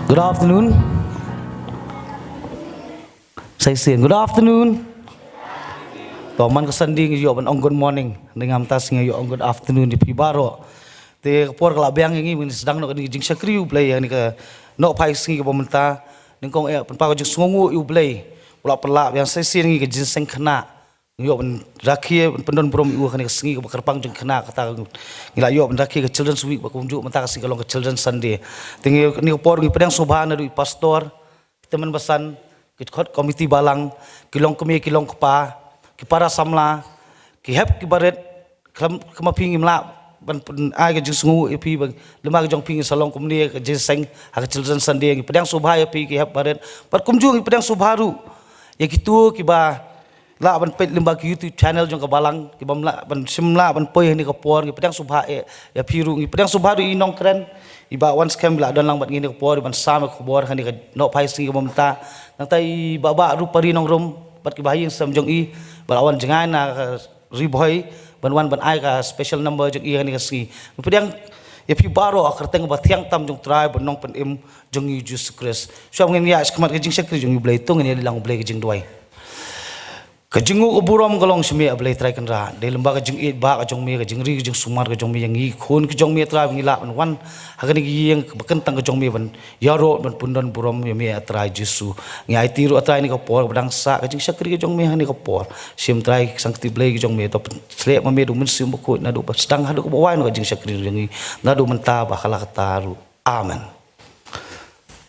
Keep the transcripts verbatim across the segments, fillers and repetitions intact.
Good afternoon. Sa shisien, good afternoon. To man ka Sunday ngi ïoh ban ong good morning. Ngi ngam ta sngi ïoh ong good afternoon ïa phi baroh. Te ka por ka la biang ïa ngi ban sdang noh kane ka jingshakri U Blei ïa kane ka nohphai sngi kaba mynta. Nyngkong eh pynpaw ka jingsngewnguh ïa U Blei. U la pynlah biang sa shisien ngi ka jingïaseng khynnah. Ngi ïoh ban rakhe ban pyndon burom ïa u ha kane ka sngi kaba kyrpang jong khynnah, kata ngi la ïoh ban rakhe ka Children's Week bad kumjuh mynta ka sngi ka long ka Children's Sunday. Te ngi, kane ka por ngi pdiang sngewbha naduh i pastor, ki tymmen basan, ki dkhot komiti balang, ki longkmie ki longkpa, ki para samla, ki hep ki barit, khlem, khlem ma phi ngim lah ban pyn-, ai ka jingsngew ïa phi ba lem bad ka jong phi ngin sa long kumne ka jingïaseng ha ka Children's Sunday. Ngi pdiang sngewbha ïa phi ki hep barit bad kumjuh ngi pdiang sngewbha ruh ïa kito kiba lah ban peit lyngba ki YouTube channel jong ka balang, ki bym lah ban, shym lah ban poi ha kane ka por, ngi pdiang sngewbha eh ïa phi ruh, ngi pdiang sngewbha ruh ïa i nongkren, i Bah Wanskhem ba la don lang bad ngi ha kane ka por, ban sam ïa ka khubor ha kane ka nohphai sngi kaba mynta. Nangta i Bah Bah Rupari Nongrum bad kiba ha ïing sem jong i, ba la wan jngai na ka Ri Bhoi, ban wan ban ai ka special number jong i ha kane ka sngi. Ngi pdiang ïa phi baroh ha ka kyrteng kaba thiang tam jong u Trai bad Nongpynim jong ngi U Jisu Khrist. Shuwa ngin ïaid shakhmat ka jingshakri jong ngi, U Blei, to ngin ïa leh lang U Blei ka jingduwai. Ka jingnguh ka burom ka long sha me, A Blei Trai Kynrad. Dei lyngba ka jingïeit ba ka jong me, ka jingri ka jingsumar ka jong me ïa ngi khun ka jong me, Trai, ba ngi lah ban wan ha kane ka ïing kaba kyntang ka jong me ban ïaroh ban pyndon burom ïa me, A Trai Jisu. Ngi aiti ruh, A Trai, ha kane ka por kaba dang sah ka jingshakri ka jong me ha kane ka por. Shim, Trai, ka Sangti Blei ka jong me, to pynkhreh ma me da U Mynsiem Bakhuid naduh ba sdang haduh kaba wai noh ka jingshakri jong ngi naduh mynta bad ha la katta ruh. Amen.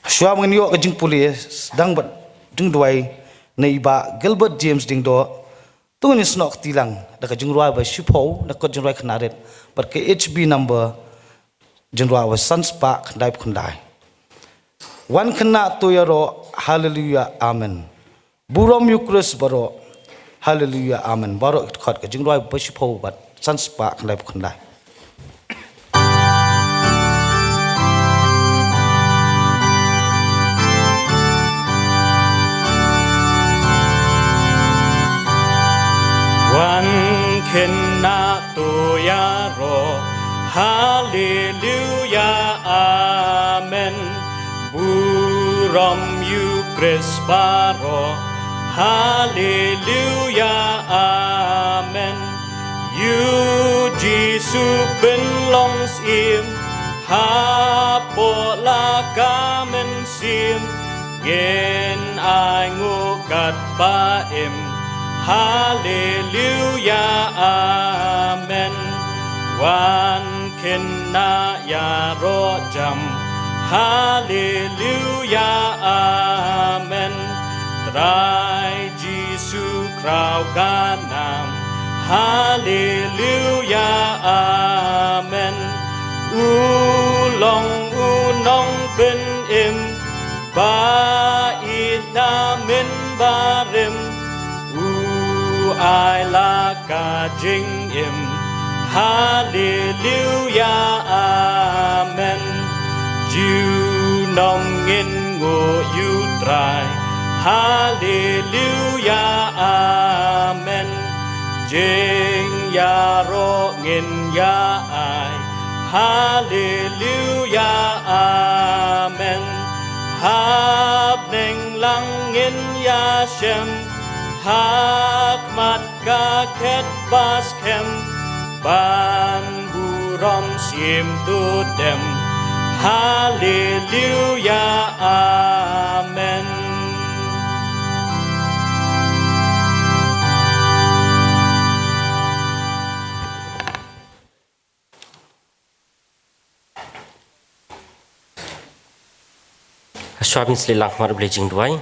Shuwa ngin ïoh ka jingpule, sdang bad jingduwai na i Bah Gilbert James Diengdoh. To ngin ïasnoh kti lang da ka jingrwai ba shiphew na kot jingrwai Khynnah Rit bad ka H B number, jingrwai ba san spah khyndaiphew khyndai. Wan khynnah to ïaroh, haleluya, amen. Burom ïa U Khrist baroh, haleluya, amen. Baroh ki dkhot, ka jingrwai ba shiphew bad san spah khyndaiphew khyndai. Wan khynnah to ïaroh, haleluya, amen. Burom ïa U Khrist baroh, haleluya, amen. Ïa U Jisu pynlong syiem hapoh la ka mynsiem, ngin ainguh katba im, haleluya, amen. Wan khynnah ïaroh jam, haleluya, amen. Trai Jisu khraw ka nam, haleluya, amen. U long U Nongpynim ba ïeit na mynbarim, U ai la ka jingim, haleluya, amen. Junom ngin nguh ïa U Trai, haleluya, amen. Jingïaroh ngin ïa ai, haleluya, amen. Ha bneng lang ngin ïashem ha khmat ka khet ba skhem, ban burom syiem to dem, haleluya, amen. Shuwa ban sdang lang ha khmat U Blei jingduwai,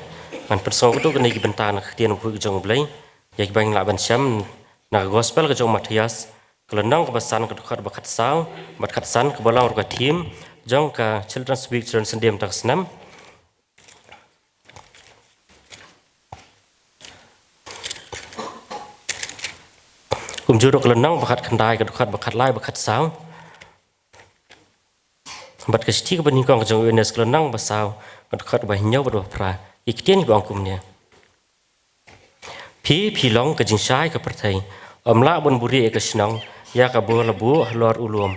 ngan pynsngew kito kine ki bynta na ka ktien bakhuid ka jong U Blei, ïa kiba ngin lah ban shem na ka Gospel ka jong u Mathaios, ka lynnong kaba san, ka dkhot ba khatsaw bad khatsan, kaba long ruh ka theme jong ka Children's Week, Children's Sunday mynta ka snem. Kumjuh ruh ka lynnong ba khatkhyndai, ka dkhot ba khatlai, ba khatsaw. Bad ka shithi kaba nyngkong ka jong u Ïoannis, ka lynnong ba saw, ka dkhot ba hynñiew bad ba phra. Ki ktien kiba ong kumne: Phi, phi long ka jingshai ka pyrthei. Ym lah ban buhrieh ïa ka shnong ïa kaba la buh halor u lum,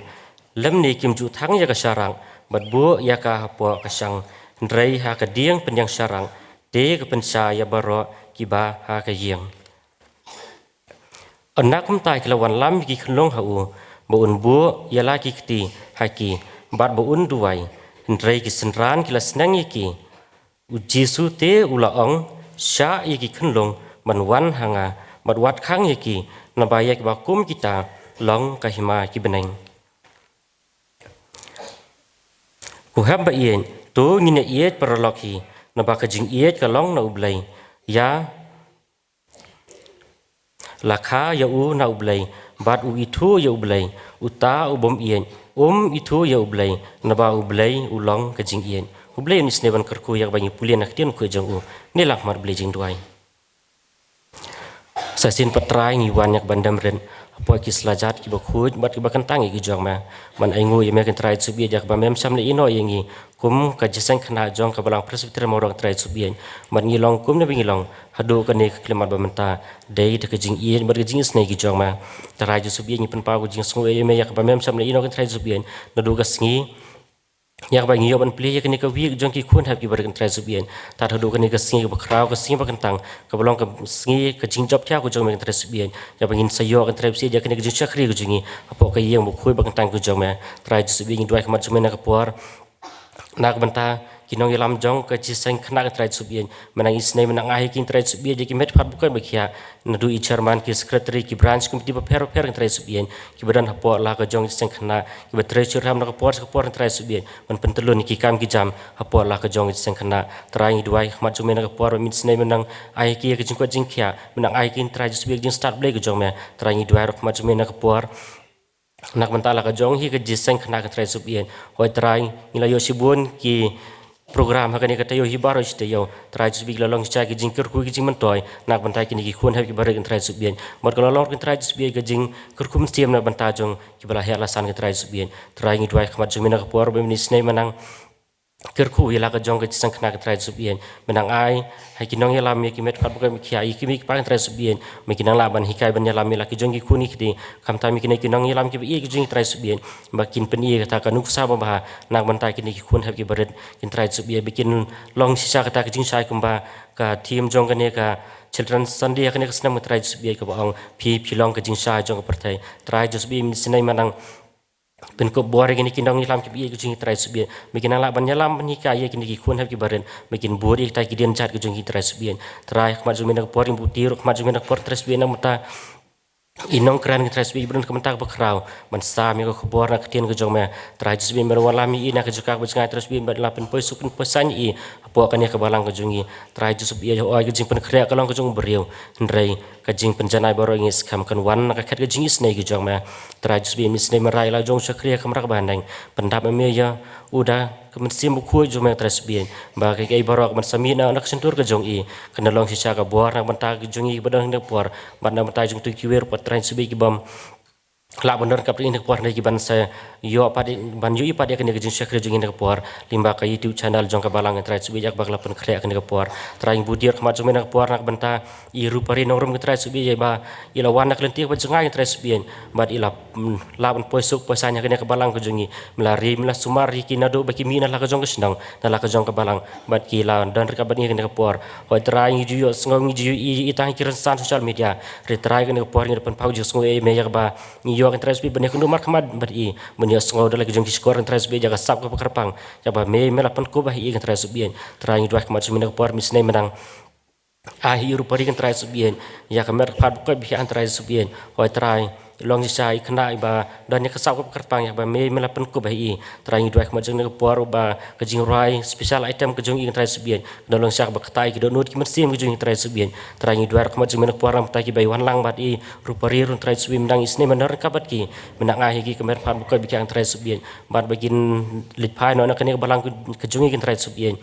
lymne kim ju thang ïa ka sharak bad buh ïa ka hapoh ka shang, hynrei ha ka dieng pynïaid sharak, te ka pynshai ïa baroh kiba ha ka ïing. Ynda kumta ki la wanlam ïa ki khunlung ha u, ba un buh ïa la ki kti ha ki, bad ba un duwai. Hynrei ki synran ki la sneng ïa ki. U Jisu te u la ong, shah ïa ki khunlung ban wan ha nga, bad wat khang ïa ki, naba ïa kiba kum kita long ka hima ki bneng. Ko hep ba ïeit, to ngin ïa ïeit paralok hi, naba ka jingïeit ka long na U Blei. Ïa la kha ïa u na U Blei, bad u ithuh ïa U Blei. Uta u bym ïeit, um ithuh ïa U Blei, naba U Blei u long ka jingïeit. U Blei un isynei ban kyrkhu ïa kaba ngi pule na ka ktien khuid jong u. Ngin ïa la khmat Blei jingduwai. Sa shisien pat Trai ngi wan ïa ka ban dem rit hapoh ki slajat kiba khuid bad kiba kyntang ïa ki jong me. Ban ainguh ïa me ko Trai Jisu baieit ïa kaba mem shym la ïehnoh ïa ngi kum ka jingïaseng khynnah jong ka Balang Presbyterian Mawroh Trai Jisu baieit. Bad ngi long kumne ba ngi long haduh kane ka khyllipmat ba mynta. Dei da ka jingïeit bad ka jingisynei ki jong me. Trai Jisu baieit ngi pynpaw ka jingsngew ïa me ïa kaba mem shym la ïehnoh ko Trai Jisu baieit. Naduh ka sngi ïa kaba ngi ïoh ban plie ïa kane ka wik jong ki khun hep kiba rit ko Trai Jisu baieit. Tad haduh kane ka sngi kaba khraw, ka sngi ba kyntang, kaba long ka sngi ka jingjop thiaw ka jong me ko Trai Jisu baieit. Ïa ba ngin sa ïoh ko Trai Jisu baieit ïa kane ka jingshakri ka jong ngi hapoh ka ïing ba khuid ba kyntang ka jong me. Trai Jisu baieit ngi duwai khmat jong me na ka por, na ka bynta ki nongïalam jong ka jingïaseng khynnah ko Trai Jisu baieit. Me nang isynei, me nang ai ha ki ko Trai Jisu baieit ïa ki met phad ba koit ba khiah. Naduh i chairman, ki secretary, ki branch committee bapher bapher ko Trai Jisu baieit. Kiba don hapoh la ka jong ka jingïaseng khynnah, kiba trei shitrhem na ka por sha ka por ko Trai Jisu baieit. Ban pyntyllun ïa ki kam ki jam hapoh la ka jong ka jingïaseng khynnah. Trai ngi duwai khmat jong me na ka por ba me isynei, me nang ai ha ki ïa ka jingkoit jingkhiah, me nang ai ha ki ko Trai Jisu baieit ka jingstad Blei ka jong me. Trai ngi duwai ruh khmat jong me na ka por, na ka bynta la ka jong hi ka jingïaseng khynnah ko Trai Jisu baieit. Hooid Trai, ngi la ïoh shibun ki program ha kane ka taïew hi baroh shi taïew. Trai Jisu baieit ki la long shisha ki jingkyrkhu ki jingmyntoi na ka bynta kine ki khun hep kiba rit ko Trai Jisu baieit. Bad ka la long ruh ko Trai Jisu baieit ka jingkyrkhu mynsiem na ka bynta jong kiba la heh la san ko Trai Jisu baieit. Trai ngi duwai khmat jong me na ka por ba me isynei, me nang kyrkhu ïa la ka jong ka jingïaseng khynnah ko Trai Jisu baieit. Me nang ai ha ki nongïalam, ïa ki met phad ba koit ba khiah, ïa ki mei ki pa ko Trai Jisu baieit. Me ki nang lah ban hikai ban ïalam ïa la ki jong ki khun ki kti. Khamtam ïa kine ki nongïalam kiba ïeit ki jong ko Trai Jisu baieit, ba kin pyni ïa kata ka nuksa babha na ka bynta kine ki khun hep kiba rit ko Trai Jisu baieit. Ba kin long shisha kata ka jingshai kumba ka theme jong kane ka Children's Sunday ha kane ka snem ko Trai Jisu baieit kaba ong, phi phi long ka jingshai jong ka pyrthei. Trai Jisu baieit me isynei, me nang pynkup bor ïa kine ki nongïalam kiba ïeit ki jong ko Trai Jisu baieit. Me kin nang lah ban ïalam ban hikai ïa kine ki khun hep kiba rit. Me kin bud ïa kita ki dienjat ki jong ko Trai Jisu baieit. Trai khmat jong me na ka por, ngi buti ruh khmat jong me na ka por Trai Jisu baieit, na ka bynta i nongkren ko Trai Jisu baieit ba don ha ka bynta kaba khraw ban sam ïa ka khubor na ka ktien ka jong me. Trai Jisu baieit me la wanlam ïa i na ka jaka kaba jngai Trai Jisu baieit, bad la pynpoi suk pynpoi saiñ ïa i hapoh kane ka balang ka jong ngi. Trai Jisu baieit, hooid ka jingpynkhreh ka long ka jong u briew, hynrei ka jingpynjanai baroh ngi skhem kan wan na ka khet ka jingisynei ka jong me. Trai Jisu baieit me isynei, me rai la jong u shakri ha ka kamra kaba ha neng. Pyndap me ïa u da ka mynsiem bakhuid jong me Trai Jisu baieit, ba kaei kaei baroh kaban sa mih na ka shyntur ka jong i kan long shisha ka bor na ka bynta ka jong ngi kiba don ha kane ka por, bad na ka bynta jong kito kiwei ruh pat Trai Jisu baieit ki bym lah ban don ryngkat bad ngi ha kane ka por, hynrei kiban sa ïoh pat, ban ïohi pat ïa kane ka jingshakri jong ngi ha kane ka por lyngba ka YouTube channel jong ka balang ko Trai Jisu baieit, ïa kaba ka la pynkhreh ha kane ka por. Trai ngi buti ruh khmat jong me na ka por na ka bynta i Rupari Nongrum ko Trai Jisu baieit, ïa ba i la wan na ka lynti kaba jngai ko Trai Jisu baieit, bad i la, mm, lah ban poi suk poi saiñ ha kane ka balang ka jong ngi. Me la ri, me la sumar ïa ki naduh ba ki mih na la ka jong ka shnong, na la ka jong ka balang, bad ki la don ryngkat bad ngi ha kane ka por. Hooid Trai ngi ju ïohsngew, ngi ju ïohi tang ha ki rynsan social media. Hynrei Trai kane ka por ngi da pynpaw ka jingsngew ïa me ïa kaba ngi ïoh ko Trai Jisu baieit ban ïakynduh markhmat bad i, ban ïohsngew da la ki jong ki shkor ko Trai Jisu baieit ïa ka sap kaba kyrpang, ïa ba me, me la pynkup ha i ko Trai Jisu baieit. Trai ngi duwai khmat jong me na ka por, me isynei, me nang ai ha i Rupari ko Trai Jisu baieit ïa ka met ka phad bakhuid ba khiah ko Trai Jisu baieit. Hooid Trai, long shisha i khynnah iba don ïa ka sap kaba kyrpang, ïa ba me, me la pynkup ha i. Trai ngi duwai khmat jong me na ka por ba ka jingrwai special item ka jong i ko Trai Jisu baieit kan long shisha kaba ktah ïa ki dohnud ki mynsiem ki jong i ko Trai Jisu baieit. Trai ngi duwai ruh khmat jong me na ka por na ka bynta kiba wan lang bad i Rupari ruh ko Trai Jisu baieit, me nang isynei, me nang ryngkat bad ki, me nang ai ha ki ka met ka phad bakhuid ba khiah ko Trai Jisu baieit, bad ba kin leit phai noh na kane ka balang ka jong i ko Trai Jisu baieit.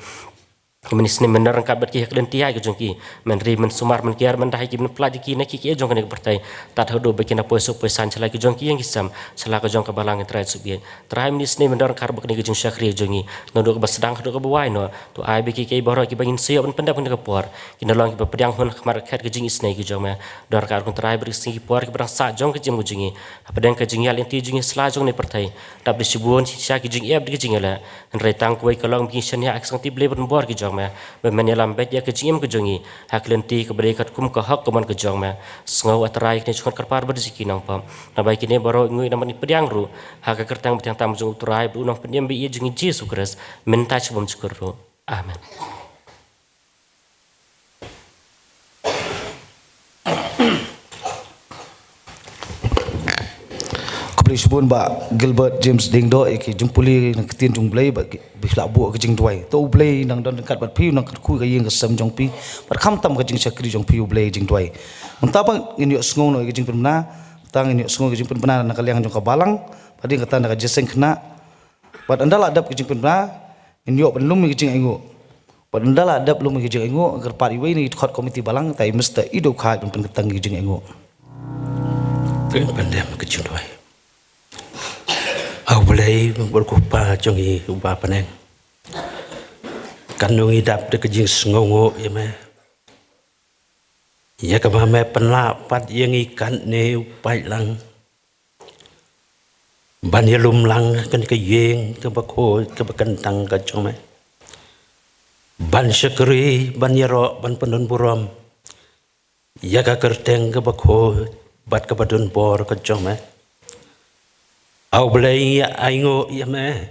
Mynta snem men don ryngkat bad ki ha ka lynti ïaid ka jong ki. Men ri, men sumar, men kiar, men dah ïa ki, men pyllait ïa ki na ki kiei jong kane ka pyrthei. Tad haduh ba kin da poi suk poi san sha la ki jong ki ïing ki sem, sha la ka jong ka balang, ïa Trai Ïsuieit. Trai, mynta snem men don ryngkat bad kane ka jingshakri jong ngi. Naduh kaba sdang haduh kaba wai noh. To ai ba ki kiei baroh kiba ngin sa ïoh ban pyndep ha kane ka por, kin da long kiba pdiang hun ha khmat ka khet ka jingisynei ka jong me. Don ryngkat ruh, Trai, bad ki sngi ki por kiba dang sah jong ka jingim ka jong ngi. Hapdeng ka jingïaid lynti jong ngi ha sla jong kane ka pyrthei, dap da shibun shisha ki jingep da ki jingïaleh. Hynrei tang kawei ka long ba ngin shaniah ha ka sngi Blei bad bor ki jong me, ba men ïalam beit ïa ka jingim ka jong ngi ha ka lynti kaba dei katkum ka hok ka mon ka jong me. Sngew, A Trai, ïa kine ki jingkyrpad bad ki jingkyrpad nongpop. Naba ïa kine baroh ngi nguh namar ngi pdiang ruh ha ka kyrteng ba tyngeh tam jong U Trai bad U Nongpynim ba ïeit jong ngi Jisu Khrist, mynta sha bymjukut ruh. Amen. Khublei shibun Bah Gilbert James Diengdoh ïa ki jingpule na ka ktien jong U Blei bad ki, ba phi la buh ka jingduwai. To U Blei un nang don ryngkat bad phi, un nang kyrkhu ïa ka ïing ka sem jong phi bad khamtam ka jingshakri jong phi, U Blei, jingduwai. Mynta pat ngin ïohsngew noh ïa ka jingpynbna, mynta ngin ïohsngew ïa ka jingpynbna na ka liang jong ka balang, bad kata na ka jingïaseng khynnah. Bad ynda la dep ka jingpynbna, ngin ïoh ban lum ïa ka jingainguh. Bad ynda la dep lum ïa ka jingainguh, kyrpad iwei na ki dkhot komiti balang, tai Mister Ido Khaid ban pynkyntang ïa ka jingainguh. Pyn pyndem ka jingduwai. A U Blei, U Kpa jong ngi uba ha bneng, katno ngi dap da ka jingsngewnguh ïa me, ïa kaba me pynlah pat ïa ngi katne u paidlang ban ïalum lang ha kane ka ïing kaba khuid kaba kyntang ka jong me, ban shakri, ban ïaroh, ban pyndonburom ïa ka kyrteng kaba khuid bad kaba donbor ka jong me. A U Blei, ngi ainguh ïa me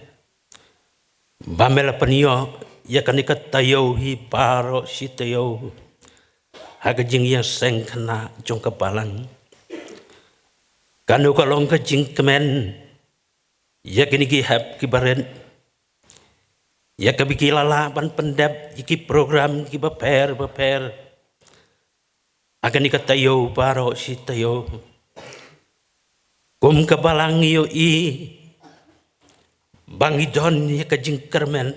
ba me la pynïoh ïa kane ka taïew hi baroh shi taïew ha ka jingïaseng khynnah jong ka balang. Kano ka long ka jingkmen ïa kine ki hep kiba rit, ïa kaba ki la lah ban pyndep ïa ki program kiba pher bapher ha kane ka taïew baroh shi taïew. Kum ka balang ngi ïohi ba ngi don ïa ka jingkyrmen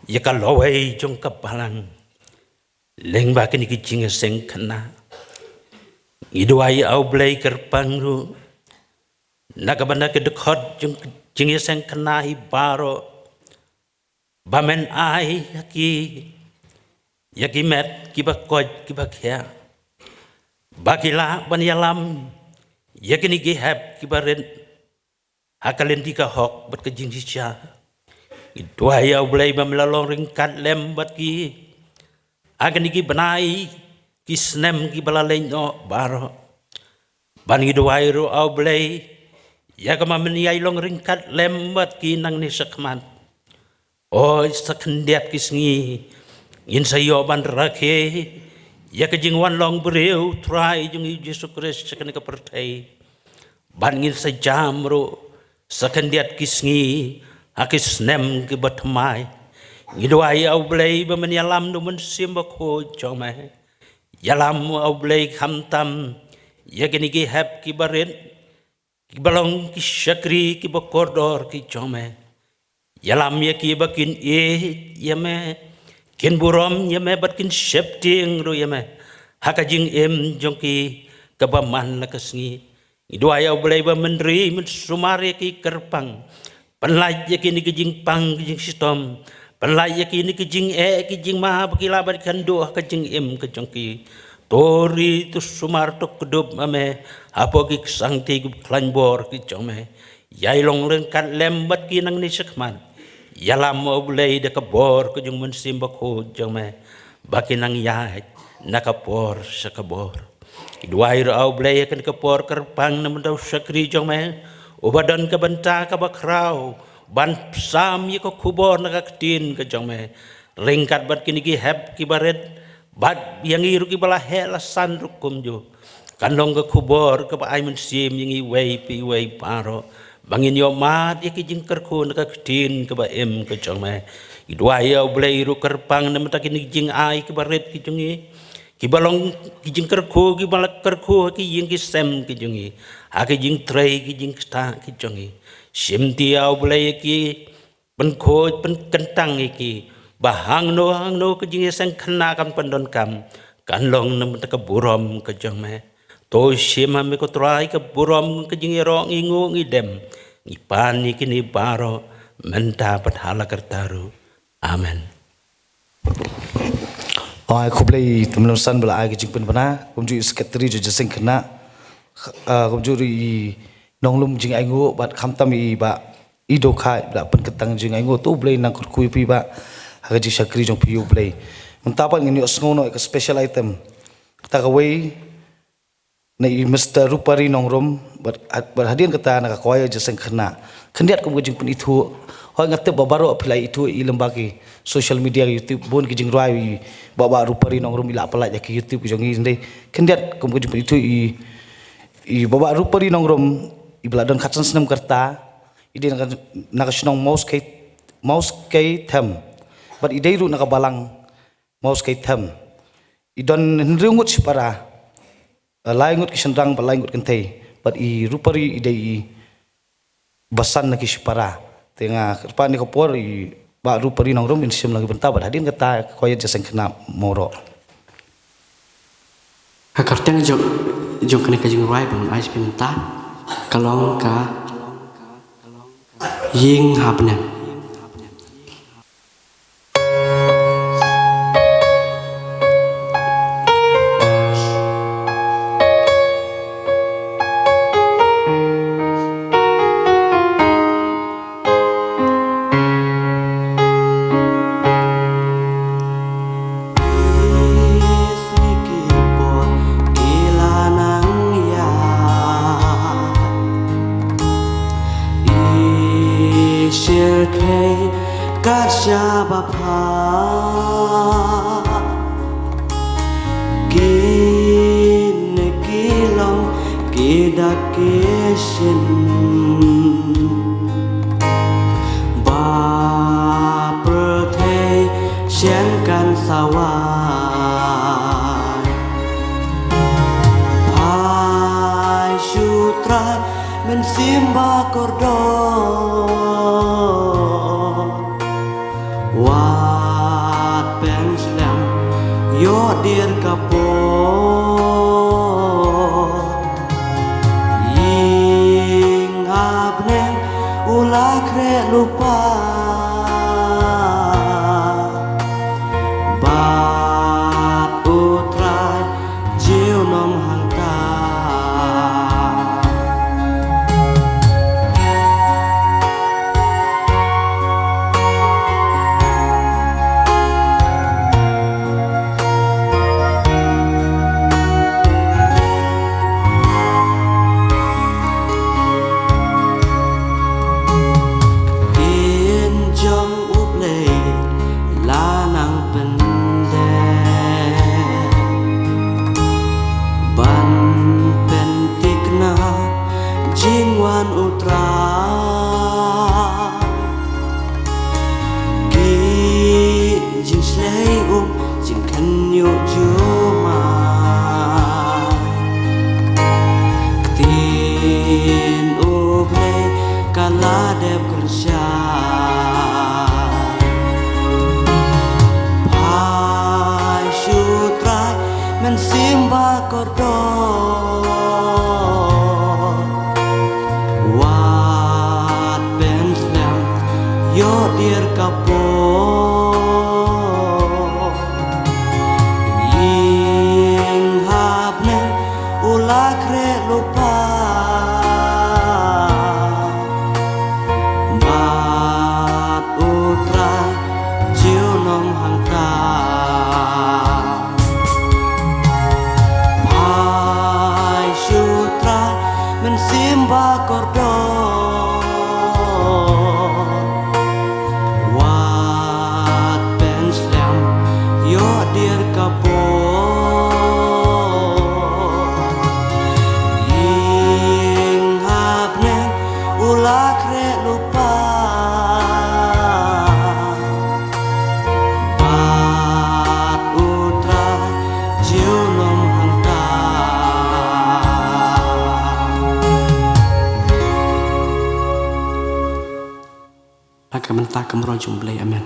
ïa ka lawei jong ka balang lyngba kine ki jingïaseng khynnah. Ngi duwai, A U Blei, kyrpang ruh na ka bynta ki dkhot jong ka jingïaseng khynnah hi baroh, ba men ai ha ki ïa ki met kiba koit kiba khiah, ba ki lah ban ïalam ïa kine ki hep kiba rit ha ka lynti ka hok bad ka jingshisha. Ngi duwai, A U Blei, ba me la long ryngkat lem bad ki ha kine ki bnai ki snem kiba la leit noh baroh. Bad ngi duwai ruh, A U Blei, ïa kaba men ïai long ryngkat lem bad ki nangne shakhmat. Oi, sa khyndiat ki sngi ngin sa ïoh ban rakhe ïa ka jingwan long briew Trai jong ngi Jisu Khrist sha kane ka pyrthei. Bad ngin sa jam ruh sa khyndiat ki sngi ha ki snem kiba thymmai. Ngi duwai, A U Blei, ba men ïalam da U Mynsiem Bakhuid jong me. Ïalam, A U Blei, khamtam ïa kine ki hep kiba rit, kiba long ki shakri kiba kordor ki jong me. Ïalam ïa ki ba kin ïeit ïa me, kin burom ïa me bad kin sheptieng ruh ïa me ha ka jingim jong ki kaba man la ka sngi. Ngi duwai, A U Blei, ba men ri men sumar ïa ki kyrpang. Pynlait ïa kine ki jingpang ki jingshitom. Pynlait ïa kine ki jingeh ki jingma ba ki lah ban kynduh ha ka jingim ka jong ki. To ri, to sumar, to kdup ma me hapoh ki ksangti ki khlaiñ bor ki jong me. Ïai long ryngkat lem bad ki nangne shakhmat. Ïalam, A U Blei, da ka bor ka jong U Mynsiem Bakhuid jong me, ba kin nang ïaid na ka por sha ka bor. Ngi duwai ruh, A U Blei, ïa kane ka por kyrpang na ka bynta u shakri jong me uba don ka bynta kaba khraw ban pynshai ïa ka khubor na ka ktien ka jong me, ryngkat bad kine ki hep kiba rit, bad ïa ngi ruh kiba la heh la san ruh kumjuh. Kan long ka khubor kaba ai mynsiem ïa ngi iwei pa iwei baroh, ba ngin ïohmad ïa ki jingkyrkhu na ka ktien kaba im ka jong me. Ngi duwai, A U Blei, ruh kyrpang na ka bynta kine ki jingai kiba rit ki jong ngi, kiba long ki jingkyrkhu kiba la kyrkhu ha ki ïing ki sem ki jong ngi, ha ki jingtrei ki jingktah ki jong ngi. Shim ti, A U Blei, ïa ki, pynkhuid pynkyntang ïa ki, ba hangno hangno ka jingïaseng khynnah kan pyndonkam, kan long namar ka burom ka jong me. To shim ha me ko Trai ka burom ka jingïaroh ngi nguh ngi dem, ngi pan ïa kine baroh mynta bad ha la karta ruh. Amen. Ai khublei Tymmen San ba la ai ka jingpynbna, kumjuh i secretary jong jingïaseng khynnah, ah, kumjuh i nonglum jingainguh bad khamtam i Bah Ido Khai ba la pynkyntang jingainguh. To U Blei nang kyrkhu ïa phi Bah ha ka jingshakri jong phi ïa U Blei. Mynta pat ngin ïohsngew noh ïa ka special item. Kata kawei na i Mister Rupari Nongrum, bad, bad hadien kata na ka kwaya jingïaseng khynnah. Khyndiat kum ka jingpynithuh. Hooid nga tip ba baroh phi la ithuh ïa i lyngba ki social media, YouTube, bun ki jingrwai i Bah Bah Rupari Nongrum i la pyllait ïa ki YouTube jong ngi, hynrei khyndiat kum ka jingpynithuh i, i Bah Bah Rupari Nongrum i ba la don khatsan snem ka rta, i dei na ka, na ka shnong Mawskei, Mawskei Them. Bad i dei ruh na ka balang Mawskei Them. I don hynriew ngut shipara, eh, lai ngut ki shynrang bad lai ngut kynthei. Bad i Rupari i dei i basan na ki shipara. Te nga kyrpad ïa ka por i Bah Rupari Nongrum in shim la ki bynta bad hadien kata ka kwaya jingïaseng khynnah Mawroh. Ka kyrteng jong, jong kane ka jingrwai ba ngan ai sha phi mynta ka long ka Ïing ha Bneng. Kat sha ba pha kine ki long ki dak ki shin ba pyrthei shen kan sawa. Phai shu Trai mynsiem ba kordor, wat pynslem ïoh dier ka por. Ïing ha bneng u la khreh lypa bad U Trai junom hangta. Ktien jong U Blei la nang pynleh ban pynthikna jingwan U Trai. Ki jingshlei um jingkhynñiuh jumai. Ktien U Blei ka la dep kyrshah. Phai shu Trai mynsiem ba kordor, wat pynslem ïoh dier ka por. Ïing ha bneng u la khreh lypa bad U Trai junom hangta. Phai shu Trai mynsiem ba kordor, wat pynslem ïoh dier ka por. Ïing ha bneng u la khreh lypa bad U Trai junom hangta. Ha ka bynta ka mrong jong U Blei. Amen.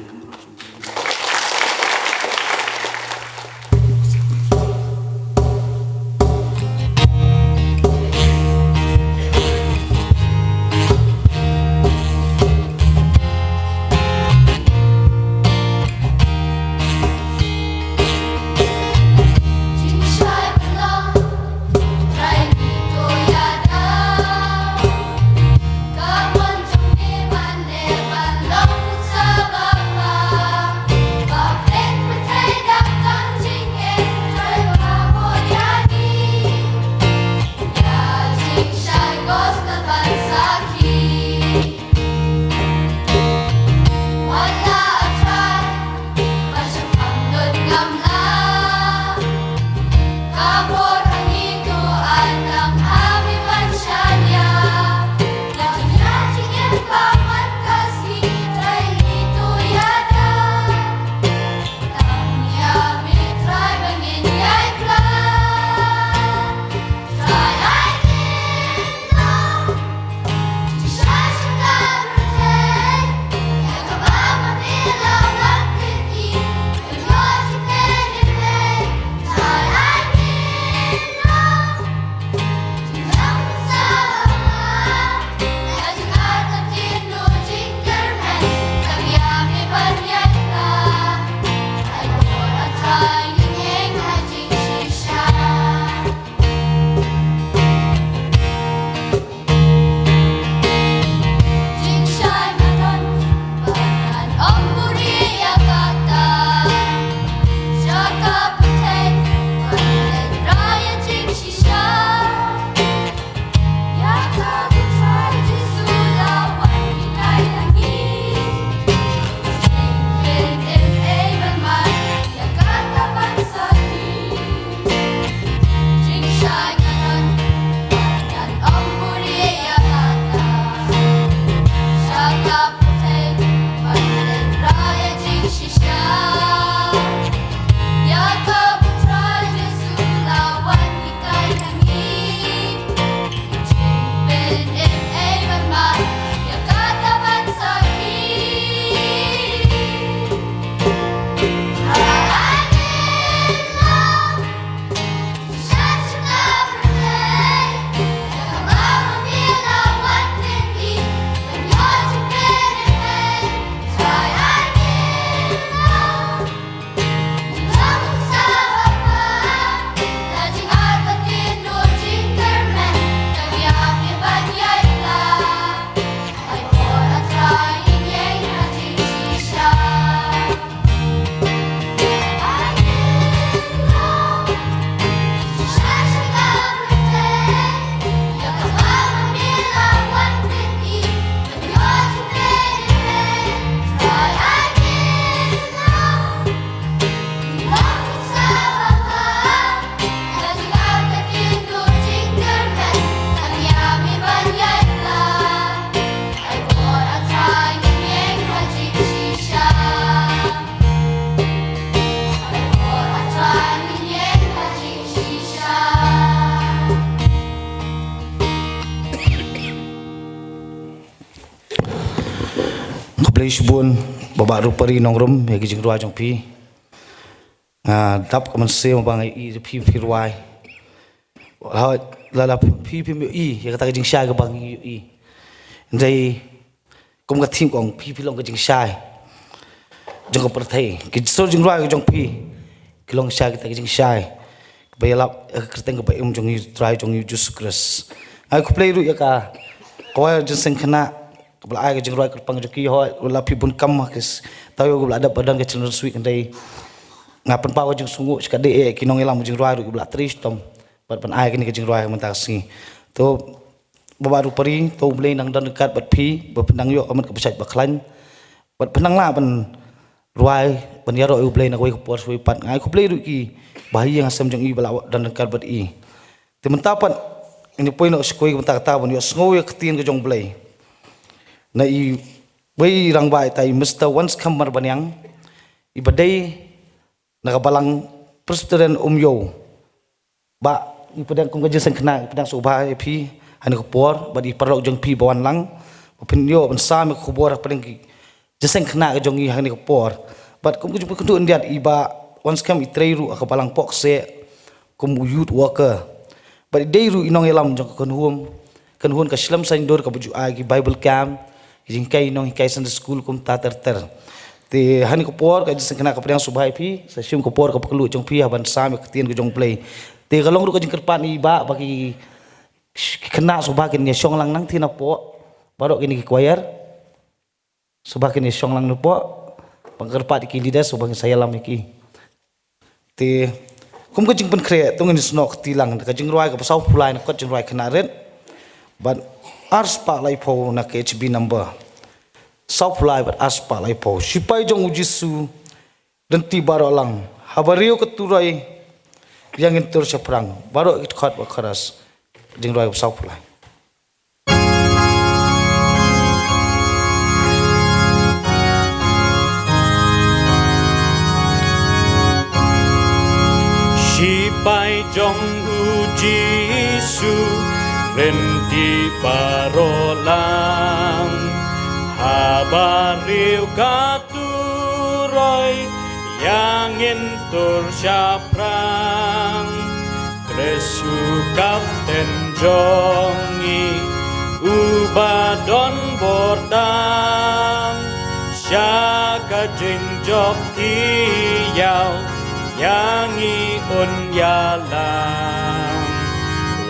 Khublei shibun, Bah Bah Rupari Nongrum, ïa ki jingrwai jong phi. Nga dap ka mynsiem ba nga ïohi phi, phi rwai. La, la, la phi, phim ïohi ïa kata ka jingshai kaba ngi ïohi. Hynrei kum ka thim kong, phi, phi long ka jingshai jong ka pyrthei. Ki sur jingrwai ka jong phi ki long shai kita ki jingshai kaba ïalap ïa ka kyrteng kaba im jong ngi, Trai jong ngi Jisu Khrist. Nga ai khublei ruh ïa ka kwai Jingïaseng Khynnah kaba la ai ka jingrwai kyrpang jong ki, hooid la phi bun kam ha ki taïew kaba la dep ba don ka Children's Week, hynrei nga pynpaw ka jingsngewnguh sha ka dei eh ki nongïalam jingrwai ruh kiba la trei shitom bad ban ai kane ka jingrwai mynta ka sngi. To Bah Bah Rupari, to U Blei nang don ryngkat bad phi, ba phin nang ïoh ka met kaba shait ba khlaiñ bad phin nang lah ban rwai ban ïaroh ïa U Blei na kawei ka por sha kawei pat. Nga ai khublei ruh ïa ki bahaïing hasem jong i ba la don ryngkat bad i. Te mynta pat ngin ïa poi noh sha kawei ka bynta kata ban ïohsngew ïa ka ktien ka jong U Blei na iwei i rangbah ita, i Mister Wanskhem Marbaniang, iba dei na ka balang Presbyterian Umiew. Bah, ngi pdiang kum ka Jingïaseng Khynnah, ngi pdiang sngewbha ïa phi ha kane ka por bad i paralok jong phi ba wan lang ba phin ïoh ban sam ïa ka khubor hapdeng ka Jingïaseng Khynnah ka jong ngi ha kane ka por. Bad kum ka jingpynkynduh khyndiat, i Bah Wanskhem i trei ruh ha ka balang Pohkseh kum u youth worker. Bad i dei ruh i nongïalam jong ka kynhun, kynhun ka Shlem Saiñdur kaba ju ai ki Bible camp, ki jinghikai nonghikai Sunday school kumta ter ter. Te ha kane ka por ka Jingïaseng Khynnah ka pdiang sngewbha ïa phi, sa shim ka por kaba kylluid jong phi ha ban sam ïa ka ktien ka jong U Blei. Te ka long ruh ka jingkyrpad na i Bah ba ki, ki khynnah sngewbha kin ïa shong lang nangtei napoh, baroh kine ki choir sngewbha kin ïa shong lang napoh, ban kyrpad ïa ki leaders sngewbha kin sa ïalam ïa ki. Te kum ka jingpynkhreh to ngin snoh kti lang da ka jingrwai kaba sawphew lai na kot jingrwai Khynnah Rit bad arspah laiphew na K H B number sawphew lai bad arspah laiphew. Shipai jong U Jisu, lynti baroh lang, haba riew ka turoi ïa ngin tur shaphrang. Baroh ki dkhot bad chorus, jingrwai kaba sawphew lai. Shipai jong U Jisu, lynti baroh lang, haba riew ka turoi ïa ngin tur shaphrang. Khrist u kapten jong ngi, uba don bor tam, sha ka jingjop thiaw ïa ngi un ïalam.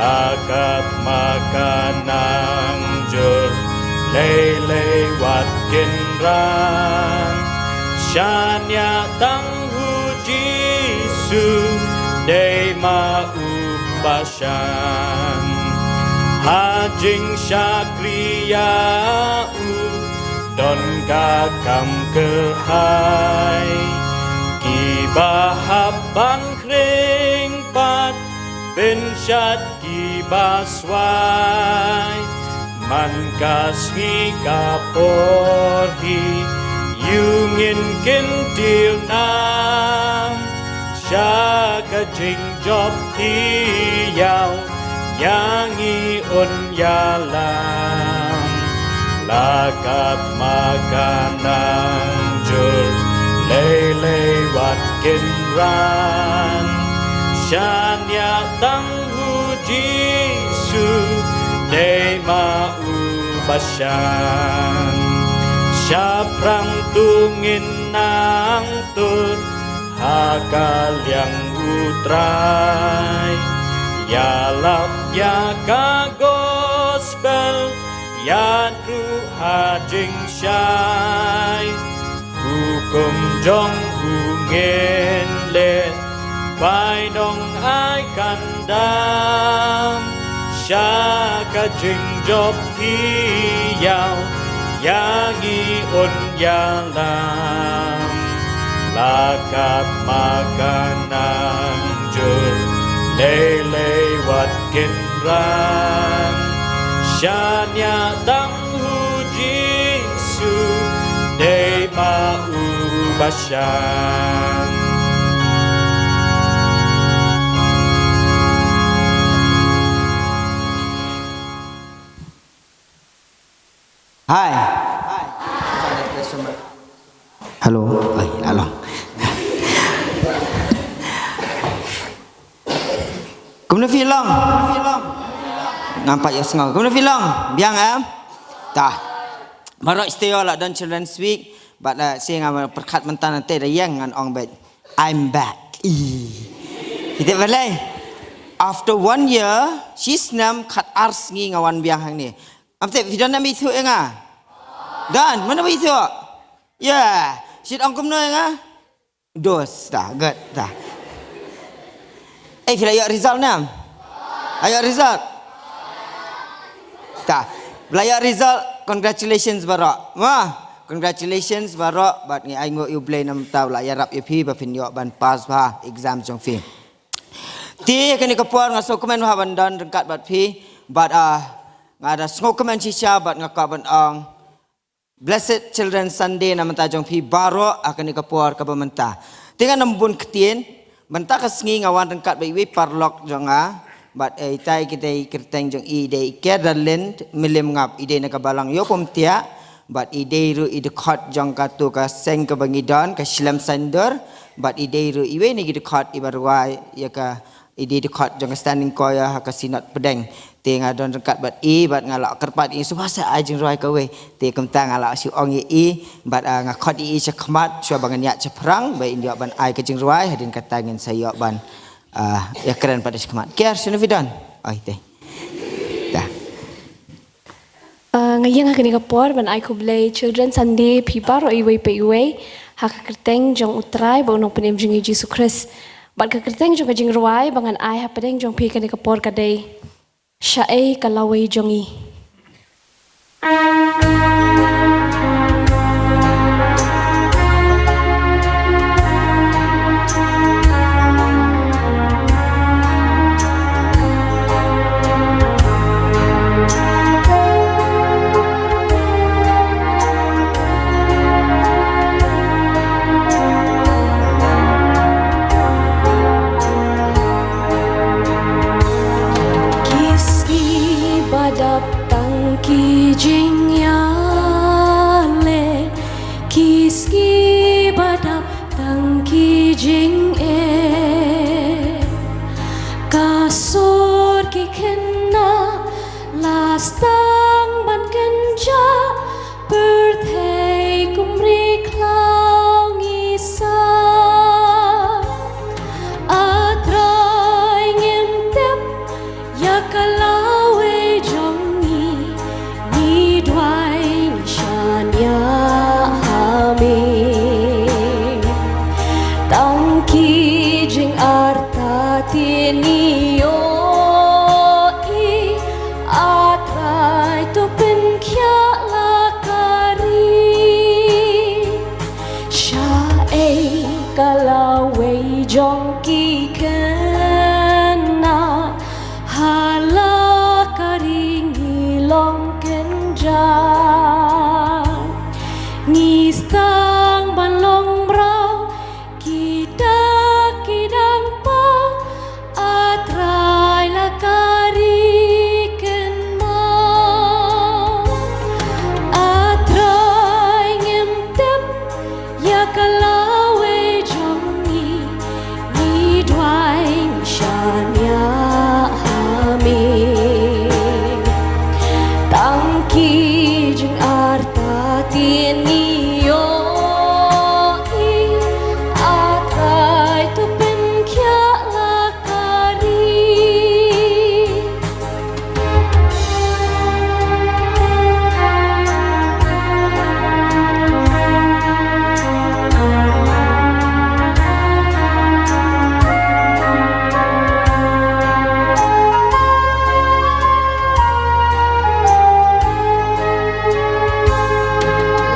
La katma ka nang jur, lei lei wat kynran, shaniah tang U Jisu, dei ma u bashan. Ha jingshakri ïa u, don ka kam kyrhai, kiba hap ban khring pat, pynshad kiba swai. Man ka sngi ka por hi, ïa u ngin kyntiew nam, sha ka jingjop thiaw ïa ngi un ïalam. La katma ka nang jur, lei lei wat kynran, shaniah tang U Jisu, dei ma u bashan. Shaphrang to ngin nang tur, ha ka liang U Trai, ïalap ïa ka gospel, ïaid ruh ha jingshai. Hukum jong u ngin leh, bai nong ai kan dam, sha ka jingjop thiaw ïa ngi un ïalam. La katma ka nang jur, lei lei wat kynran, shaniah tang U Jisu, dei ma u bashan. Hai. Hello. Ai, la long. Kumno phi long? Ngam pat ïohsngew. Kumno phi long? Biang em? Ta. Baroh sha taïew la don Children's Week, bad, eh, shu nga pyrkhat mynta nangta da ïeng ngan ong bad, "I'm back." Ih. Kita balei? After one year, shi snem khat ar sngi nga wan biang hangne. Am te phi don nam ithuh ïa nga? Don, mano ba ithuh? Ya, shi ong kumno ïa nga? Dos, ta, good, ta. Eh, phi la ïoh result nam? Ïoh result? Ta. Phi la ïoh result, congratulations baroh. Ma, congratulations baroh, bad ngi ainguh ïa U Blei namar ba u la ïarap ïa phi ba phin ïoh ban pass bha exam jong phi. Te kane ka por nga sngewkmen bha ban don ryngkat bad phi, bad, ah, nga da sngewkmen shisha bad nga kwah ban ong Blessed Children's Sunday na bynta jong phi baroh ha kane ka por kaba mynta. Te ngan ym bun ktien, mynta ka sngi nga wan ryngkat bad iwei paralok jong nga, bad, eh, itai ki dei kyrteng jong i dei i Kedalin Milim Ngap, i dei na ka balang Ïewpumtiah, bad i dei ruh i dkhot jong katu ka seng kaba ngi don, ka Shlem Saiñdur, bad i dei ruh iwei na ki dkhot iba rwai ïa ka, i dei dkhot jong ka Standing Choir ha ka Synod Pdeng. Te nga don ryngkat bad i, bad nga la kyrpad ïa i shuwa sa ai jingrwai kawei. Te kumta nga la shu ong ïa i, bad, ah, nga khot ïa i sha khmat, shuwa ba ngan ïaid shaphrang, ba in ïoh ban ai ka jingrwai, hadien kata ngin sa ïoh ban, ah, ïakren pat da sha khmat. Kiar, shano phi don? Oi, te. Ta. Ah, nga ïeng ha kane ka por ban ai khublei Children's Sunday phi baroh iwei pa iwei, ha ka kyrteng jong U Trai bad U Nongpynim jong ngi Jisu Khrist. Bad ka kyrteng jong ka jingrwai ba ngan ai hapdeng jong phi kane ka por ka dei, Shaei ka lawei jong ngi. Ki sngi ba dap tang ki jingïaleh, ki sngi ba dap tang ki jingeh. Ka sur ki khynnah la sdang ban kynjah, pyrthei kum ri khlaw ngi sah. A Trai ngim tip ïa ka lawei jong ngi, ngi duwai ngi shaniah ha me. Tang ki jingartatien ngi ïohi, A Trai to pynkhiah la ka ri. Shaei ka lawei jong ki khynnah, ha la ka ri ngi long kynjah. Ngi sdang ban long mraw, ki dak ki dang paw, A Trai la ka ri kynmaw. A Trai ngim tip ïa ka lawei jong ngi, ngi duwai ngi shaniah ha me. Tang ki jingartatien ngi ïohi, A Trai to pynkhiah la ka ri.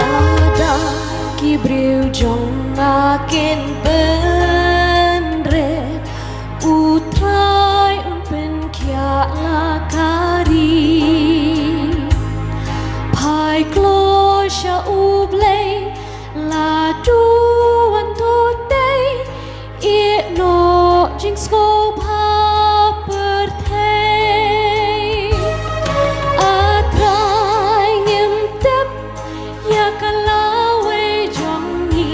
Lada ki briew jong nga kin bynrep, U Trai un pynkhiah la ka ri. Phai kloi sha U Blei, la duwan to tei, ïeh noh jingsngewbha pyrthei. A Trai ngim tip ïa ka lawei jong ngi,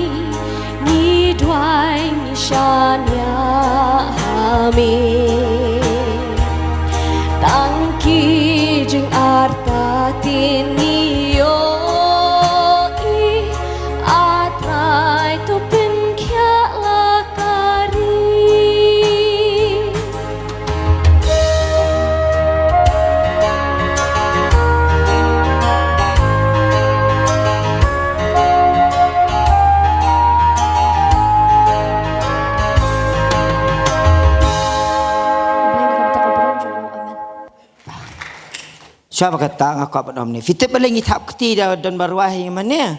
Tang ba kata nga kwah ban ong ne. Phi tip balei ngi thap kti da don ba rwai ha ïing mane?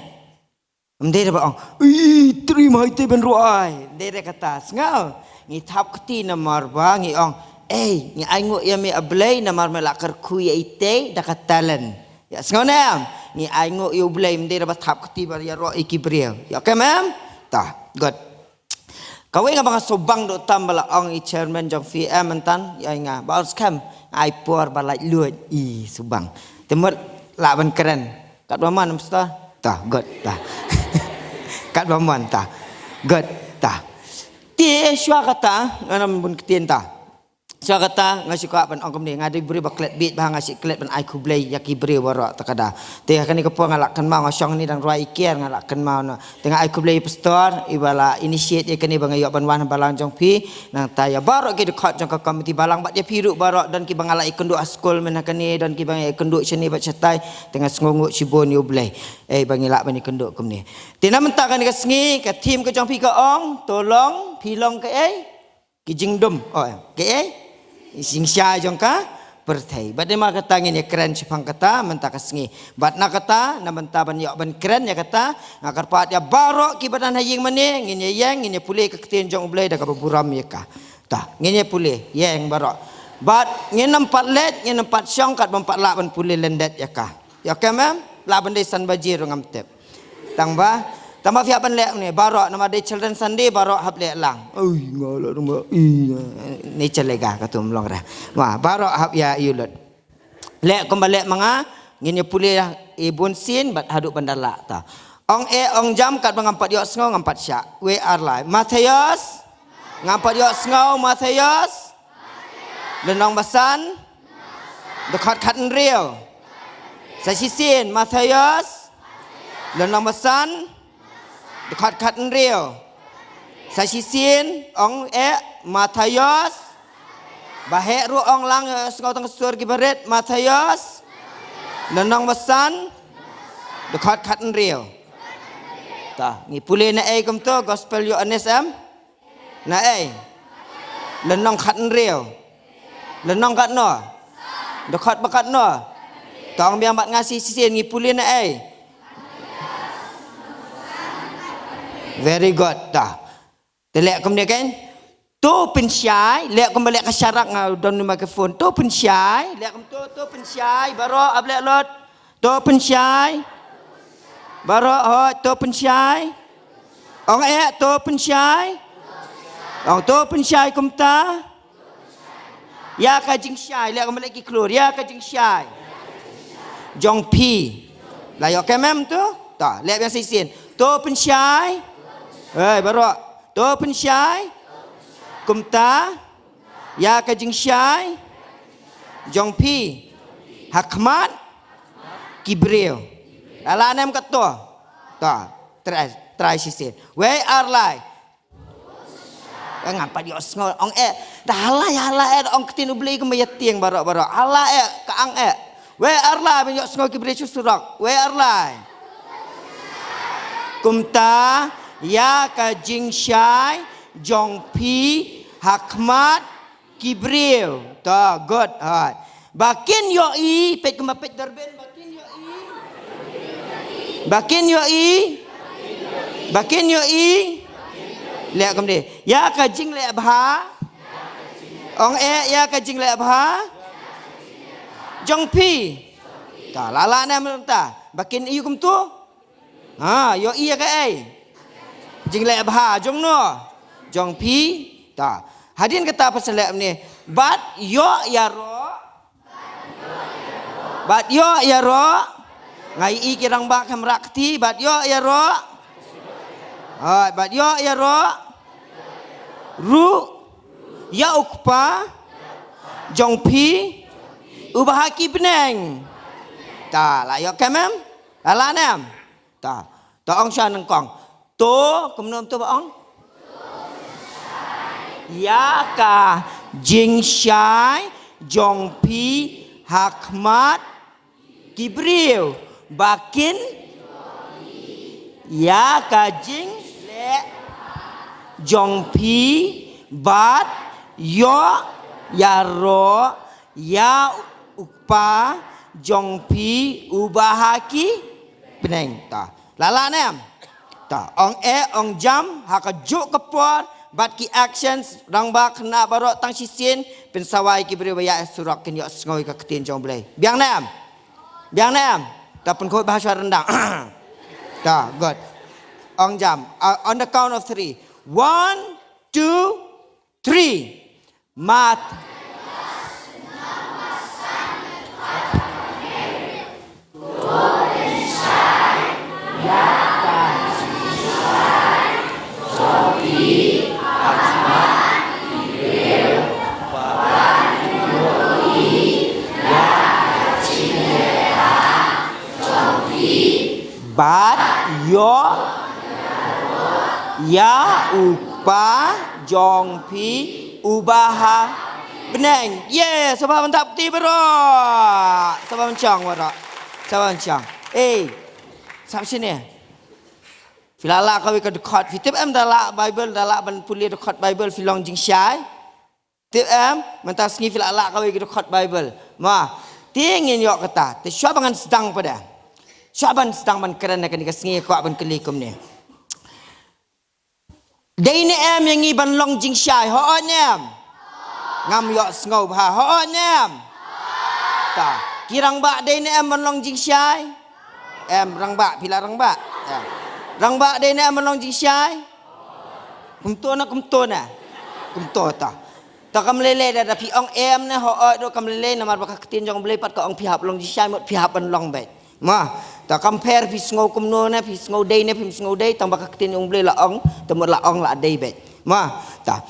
Ym dei da ba ong, "Ih, trim hai te ban rwai." Ym dei da kata, sngew. Ngi thap kti namar ba ngi ong, "Ei, ngi ainguh ïa me A Blei namar me la kyrkhu ïa ite da ka talent." Ïa, sngew ne em? Ngi ainguh ïa U Blei, ym dei da ba thap kti ba ïaroh ïa ki briew. Ïa, okay, mem? Ta, good. Kawei nga ba nga sngewbang doh tam ba la ong i chairman jong phi em mynta, ïa nga. Ba ong skhem, nga ai por ba laitluid, i sngewbang. Te mut lah ban kren. Katba mon, pastor? Ta, good, ta. Katba mon, ta. Good, ta. Te shuwa kata, nga nam bun ktien ta. Shuwa kata nga shu kwah ban ong kumne, nga dei briew ba klet bit ba nga shu klet ban ai khublei ïa ki briew baroh ta ka da. Te ha kane ka por nga la kynmaw, nga shong hangne dang rwai i kiar, nga la kynmaw noh. Te nga ai khublei ïa pastor iba la initiate ïa kane ba nga ïoh ban wan ha balang jong phi. Nangta ïa baroh ki dkhot jong ka komiti balang bad ïa phi ruh baroh, don kiba nga la ïakynduh ha skul mynha kane, don kiba nga ïakynduh shane bad shatai. Te nga sngewnguh shibun ïa U Blei, eh, ba ngi lah ban ïakynduh kumne. Te na mynta kane ka sngi ka theme ka jong phi ka ong, to long, phi long kaei? Ki jingdum, oh, em, kaei? Jingshai jong ka pyrthei. Bad namar kata ngin ïakren shaphang kata mynta ka sngi. Bad na kata, na mynta ban ïoh ban kren ïa kata, nga kyrpad ïa baroh kiba don ha ïing mane, ngin ïa ïeng, ngin ïa pule ka ktien jong U Blei da kaba burom ïa ka. Ta, ngin ïa pule, ïeng baroh. Bad ngin ym pat leit, ngin ym pat shong katba ym pat lah ban pule lyndet ïa ka. Ïa, okay, mem? Lah ban dei san baje ruh ngam tip. Tang ba, tang ba phi hap ban leh ne, baroh, namar dei Children Sunday, baroh hap leh lang. Oi, nga lah, tang ba, ih, ni chelega ka tum long ra. Wah, baroh hap ïa ïulut. Leh kumba leh ma nga, ngin ïa pule ïa i bun sien, bad haduh ban da lah ta. Ong eh, ong jam, katba ngam pat ïohsngew, ngam pat shah. Wei ar lai. Mathaios? Ngam pat ïohsngew, Mathaios? Lynnong ba san? Dkhot khathynriew. Sa shisien, Mathaios. Lynnong ba san. Dkhot khathynriew. Sa shisien, ong eh, Mathaios. Ba heh ruh ong lang, eh, sngew tang sur ki barit, Mathaios. Lynnong ba san. Dkhot khathynriew. Ta, ngi pule na ei kumto, Gospel Ïoannis em? Na ei? Lynnong khathynriew. Lynnong katno? Dkhot ba katno? Tang biang bad nga shisien, ngi pule na ei? Very good, ta. Te leh kumne kan? To pynshai, leh kumba leh ka sharak, nga don microphone. To pynshai, leh kumto, to pynshai, baroh hap leh lut. To pynshai. Baroh hoi, to pynshai. Ong eh, to pynshai. Ong to pynshai kumta. Ïa ka jingshai, leh kumba leh ki khlur, ïa ka jingshai jong phi. La ïoh, okay, mem, to? Ta, leh biang shisien. To pynshai. Hei, baroh. To pynshai. Kumta. Ïa ka jingshai jong phi ha khmat ki briew. La lah ne em kato? Ta, trai, trai shisien. Wei ar lai. Eh, ngam pat ïohsngew, ong eh. Da ha lai, ha lai eh, ong ktien U Blei kumba ïa tieng baroh, baroh. Ha lai eh, ka ang eh. Wei ar lai, ban ïohsngew ki briew shu surok. Wei ar lai. Kumta, ïa ka jingshai jong phi ha khmat ki briew. Ta, good. Hoi. Ba kin ïohi, peit kumba peit Darbin, ba kin ïohi. Ba kin ïohi. Ba kin ïohi. Leh kumne. Ïa ka jingleh bha. Ong eh, ïa ka jingleh bha jong phi. Ta, la lah ne em ta? Ba kin ïohi kumto? Ha, ïohi ïa kaei? Jingleh bha jong no? Jong phi. Ta. Hadien kata phi sa leh kumne. Bad ïoh ïaroh. Bad ïoh ïaroh. Nga ïohi ki rangbah khlem rah kti, bad ïoh ïaroh. Hoi, bad ïoh ïaroh ruh ïa U Kpa jong phi uba ha ki bneng. Ta, la ïoh, okay, mem? La lah ne em? Ta, ta ong sha nyngkong. To, kumno to ba ong? Ïa ka jingshai jong phi ha khmat ki briew. Ba kin ïa ka jingleh jong phi bad ïoh ïaroh ïa U Kpa jong phi uba ha ki bneng. Ta. La lah ne em? Ta. Ong eh, ong jam, ha kajuh ka por, bad ki actions, rangbah khynnah baroh tang shisien, pynsawai ki briew ba ïaid surok kin ïohsngew ïa ka ktien jong U Blei. Biang ne em? Biang ne em? Ta pynkhuid bha shuwa ryndang. Ta, good. Ong jam. Uh, on the count of three. One, two, three. Mat. Bad ïoh ïa U Kpa jong phi uba ha bneng. Ye, sngewbha ban thap kti baroh. Sngewbha ban shong baroh. Sngewbha ban shong. Eh, sap shane. Phi la lah kawei ka dkhot. Phi tip em, da lah Bible, da lah ban pule dkhot Bible, phi long jingshai. Tip em, mynta sngi phi la lah kawei ka dkhot Bible. Ma, te ngin ïoh kata. Te shuwa ba ngan sdang pat de, shuwa ban sdang ban kren na kane ka sngi, kwah ban kylli kumne. Dei ne em ïa ngi ban long jingshai, hooid ne em? Ngam ïohsngew bha, hooid ne em? Ta, ki rangbah dei ne em ban long jingshai? Em, rangbah, phi la rangbah? Em. Rangbah dei ne em ban long jingshai? Kumto na, kumto na. Kumto ta. Ta kam lei lei da, da phi ong em ne hooid ruh kam lei lei, namar ba ka ktien jong U Blei pat ka ong phi hap long jingshai, mut phi hap ban long beit. Ma, ta kam pher phi sngew kumno ne, phi sngew dei ne, phi sngew dei, tang ba ka ktien jong U Blei la ong, ta mut la ong la dei beit. Ma, ta.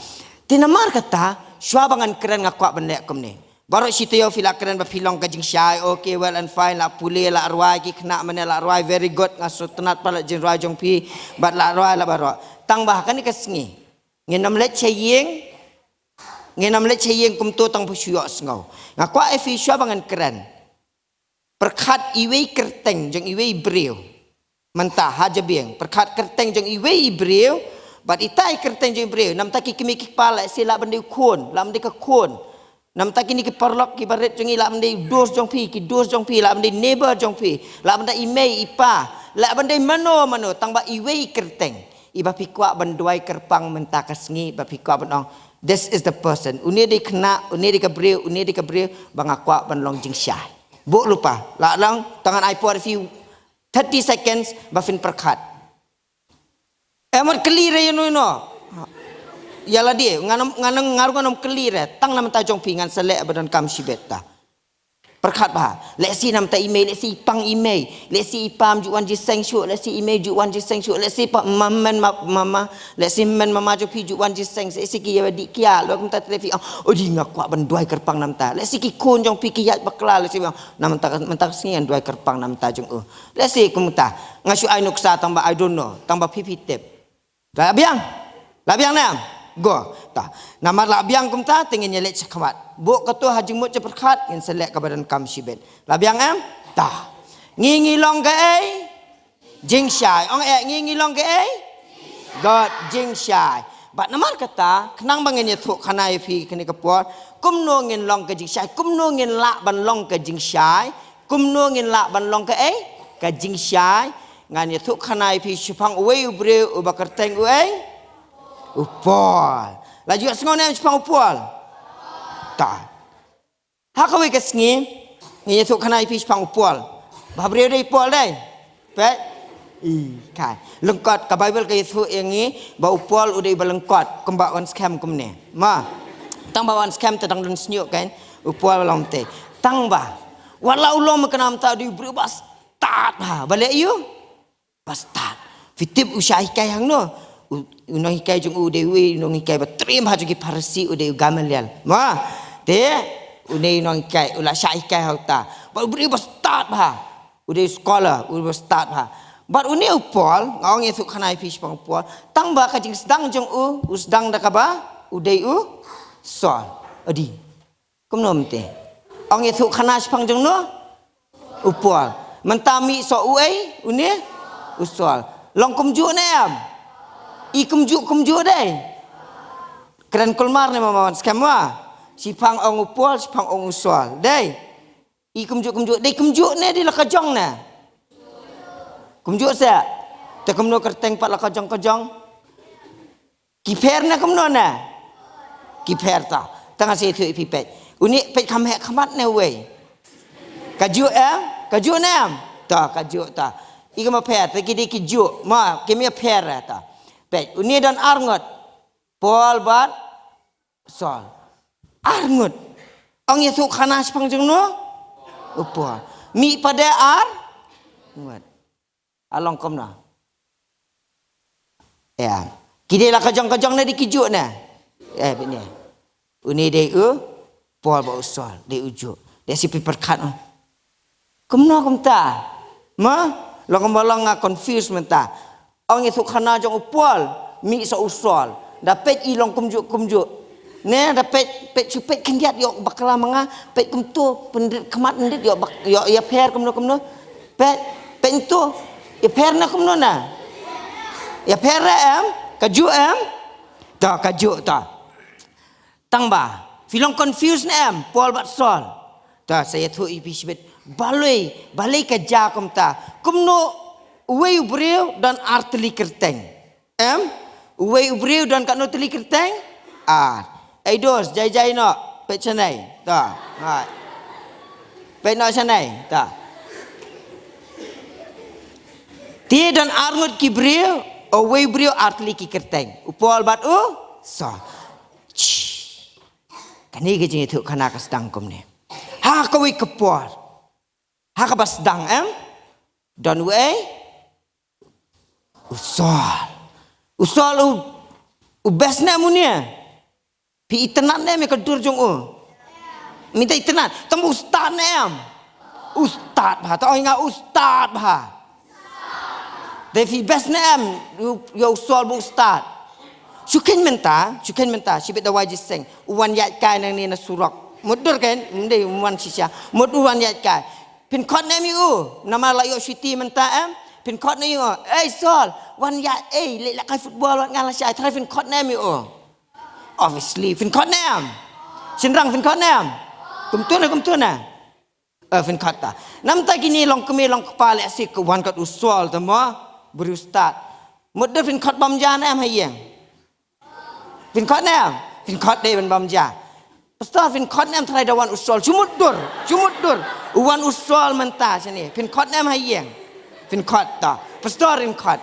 Te namar kata, shuwa ba ngan kren nga kwah ban leh kumne. Baroh shi taïew phi la kren ba phi long ka jingshai, okay, well and fine, la pule, la rwai, ki khynnah mane la rwai, very good, nga sngewtynnat pat la jingrwai jong phi, bad la rwai la baroh. Tang ba ha kane ka sngi ngin ym leit sha ïing, ngin ym leit sha ïing kumto tang ba shu ïohsngew. Nga kwah ïa phi shuwa ba ngan kren. Pyrkhat iwei i kyrteng jong iwei i briew. Mynta ha jabieng, pyrkhat kyrteng jong iwei i briew bad ita i kyrteng jong i briew. Namta ki kmie ki kpa, lehse lah ban dei u khun, lah ban dei ka khun. Namta kine ki paralok ki barit jong ngi, lah ban dei u dost jong phi, ki dost jong phi, lah ban dei neighbor jong phi, lah ban dei i mei i pa, lah ban dei mano mano, tang ba iwei i kyrteng iba phi kwah ban duwai kyrpang mynta ka sngi, ba phi kwah ban ong, this is the person. Une dei khynnah, une dei ka briew, une dei ka briew ba nga kwah ban long jingshai. Buh lypa, lah long, tang ngan ai por ïa phi thirty seconds ba phin pyrkhat. Em, wat kylli re ïano ïano. Ïa lade, ngan ym, ngan ym, nga ruh ngan ym kylli re. Tang na bynta jong phi, ngan sa leh ba donkam shibit ta. Pyrkhat bha. Lehse na bynta i mei, lehse i pang i mei, lehse i pa um ju wan jingïaseng shuh, lehse i mei ju wan jingïaseng shuh, lehse i pa, mama, mama, lehse mama, mama jong phi ju wan jingïaseng, lehse ki ïa dih kiad, lok mynta te phi ong, oh, dei nga kwah ban duwai kyrpang na bynta. Lehse ki khun jong phi ki ïaid bakla, lehse na bynta, mynta ka sngi ngan duwai kyrpang na bynta jong u. Lehse kumta, nga shu ai nuksa tang ba I don't know, tang ba phi phi tip. Lah biang? Lah biang ne em? Go. Ta. Namar lah biang kumta, te ngin ïa leit shakhmat. Buh kato ha jingmut jingpyrkhat, ngin sa leh kaba donkam shibit. Lah biang em? Ta. Ngi ngi long kaei? Jingshai. Ong eh, ngi ngi long kaei? Good, jingshai. Bad namar kata, khnang ba ngin ïathuh khana ïa phi kane ka por, kumno ngin long ka jingshai, kumno ngin lah ban long ka jingshai, kumno ngin lah ban long kaei? Ka jingshai. Ngan ïathuh khana ïa phi shaphang uwei u briew uba kyrteng uei? U Paul. La ju ïohsngew ne em shaphang u Paul? Ta. Ha kawei ka sngi, ngan ïathuh khana ïa phi shaphang u Paul. Ba briew dei Paul dei? Peit. I, kai. Lyngkot, ka Bible ka ïathuh ïa ngi ba u Paul u dei ba lyngkot, kumba wan skhem kumne. Ma. Tang ba wan skhem te dang don shñiuh kan, u Paul long te. Tang ba, wat la u long mynta u dei u briew ba stad bha, ba leh ïa u? Ba stad. Phi tip u shah hikai hangno? U, u nonghikai jong u dei uwei u nonghikai ba triem ha jong ki Pharisi, u dei u Gamaliel. Ma, te, u dei u nonghikai, u la shah hikai ha uta. Bad u briew ba stad bha. U dei u scholar, u ba stad bha. Bad une u Paul, nga ong ïathuh khana ïa phi shaphang u Paul. Tang ba ka jingsdang jong u, u sdang da kaba u dei u Saul. Adi. Kumno mynta? Ong ïathuh khana shaphang jong no? U Paul. Mynta mih soh uei? Une? U Saul. Long kumjuh ne em? I kumjuh kumjuh dei. Kren kulmar ne mama wan skhem wa. Shaphang ong u Paul, shaphang ong u Saul. Dei. I kumjuh kumjuh, dei kumjuh ne, dei la ka jong ne? Kumjuh se. Te kumno kyrteng pat la ka jong ka jong? Ki pher ne kumno ne? Ki pher ta. Tang asi thu i phi peit. Uni peit kham heh khmat ne wei. Ka juh em? Ka juh ne em? Ta, ka juh ta. I kama pher, te ki dei ki juh. Ma, ki mih pher ta. Peit, uni don ar ngut. Paul bad Saul. Ar ngut. Ong ïathuh khana shaphang jong no? U Paul. Mih pat de ar ngut. A long kumno? Ïa. Ki dei la ka jong ka jong ne dei ki juh ne? Eh, bine. Uni dei u Paul bad u Saul, dei u juh. Dei si paper cut. Kumno kumta? Ma, long kumba long nga confuse mynta. Ong ïathuh khana jong u Paul, mih sa u Saul. Da peit i long kumjuh kumjuh. Ne, da peit, peit shu peit khyndiat ïoh bakla ma nga, peit kumto, pynrit khmat pynrit ïoh bak, ïoh ïapher kumno kumno. Peit, peit kumto, ïapher na kumno na? Ïapher em? Ka juh em? Ta, ka juh ta. Tang ba phi long confuse ne em, Paul bad Saul? Ta, sa ïathuh ïa phi shibit. Balei, balei ka jia kumta? Kumno uwei u briew don ar tylli kyrteng? Em? Uwei u briew don katno tylli kyrteng? Ar. Ei dos, jai jai noh. Peit shanei. Ta, ngai. Peit noh shanei. Ta. Te don ar ngut ki briew, uwei u briew ar tylli ki kyrteng. U Paul bad u Saul. Shh. Kane ka jingïathuh khana ka sdang kumne. Ha kawei ka por, ha kaba sdang em, don uei? U Saul. U Saul u, u best ne em une? Phi itynnad ne em ïa ka dur jong u? Mynta itynnad. Tang ba u stad ne em? U stad bha. Ta ong ïa nga u stad bha. Dei phi best ne em ïa u Saul ba u stad? Shu kheiñ mynta, shu kheiñ mynta, shibit da wai jingïaseng. U wan ïaid kai nangne na surok. Mutdur kheiñ, ym dei u wan shisha. Mut u wan ïaid kai. Phin khot ne em ïa u? Namar la ïoh shuti mynta em. Phin khot ne em ïa u? Ei Saul, wan ïaid ei, leit lehkai football wat nga lashai. Tharai phin khot ne em ïa u? Obviously, phin khot ne em? Shynrang, phin khot ne em? Kumto ne, kumto ne? Eh, phin khot ta. Namar kine long kmie long kpa lehse ka wan kat u Saul te mo, briew stad. Mutdur phin khot bam ja ne em ha ïing? Phin khot ne em? Phin khot dei ban bam ja. Pastor, phin khot ne em tharai da wan u Saul? Shu mutdur, shu mutdur. U wan u Saul mynta shane. Phin khot ne em ha ïing? Phin khot ta. Pastor, phin khot.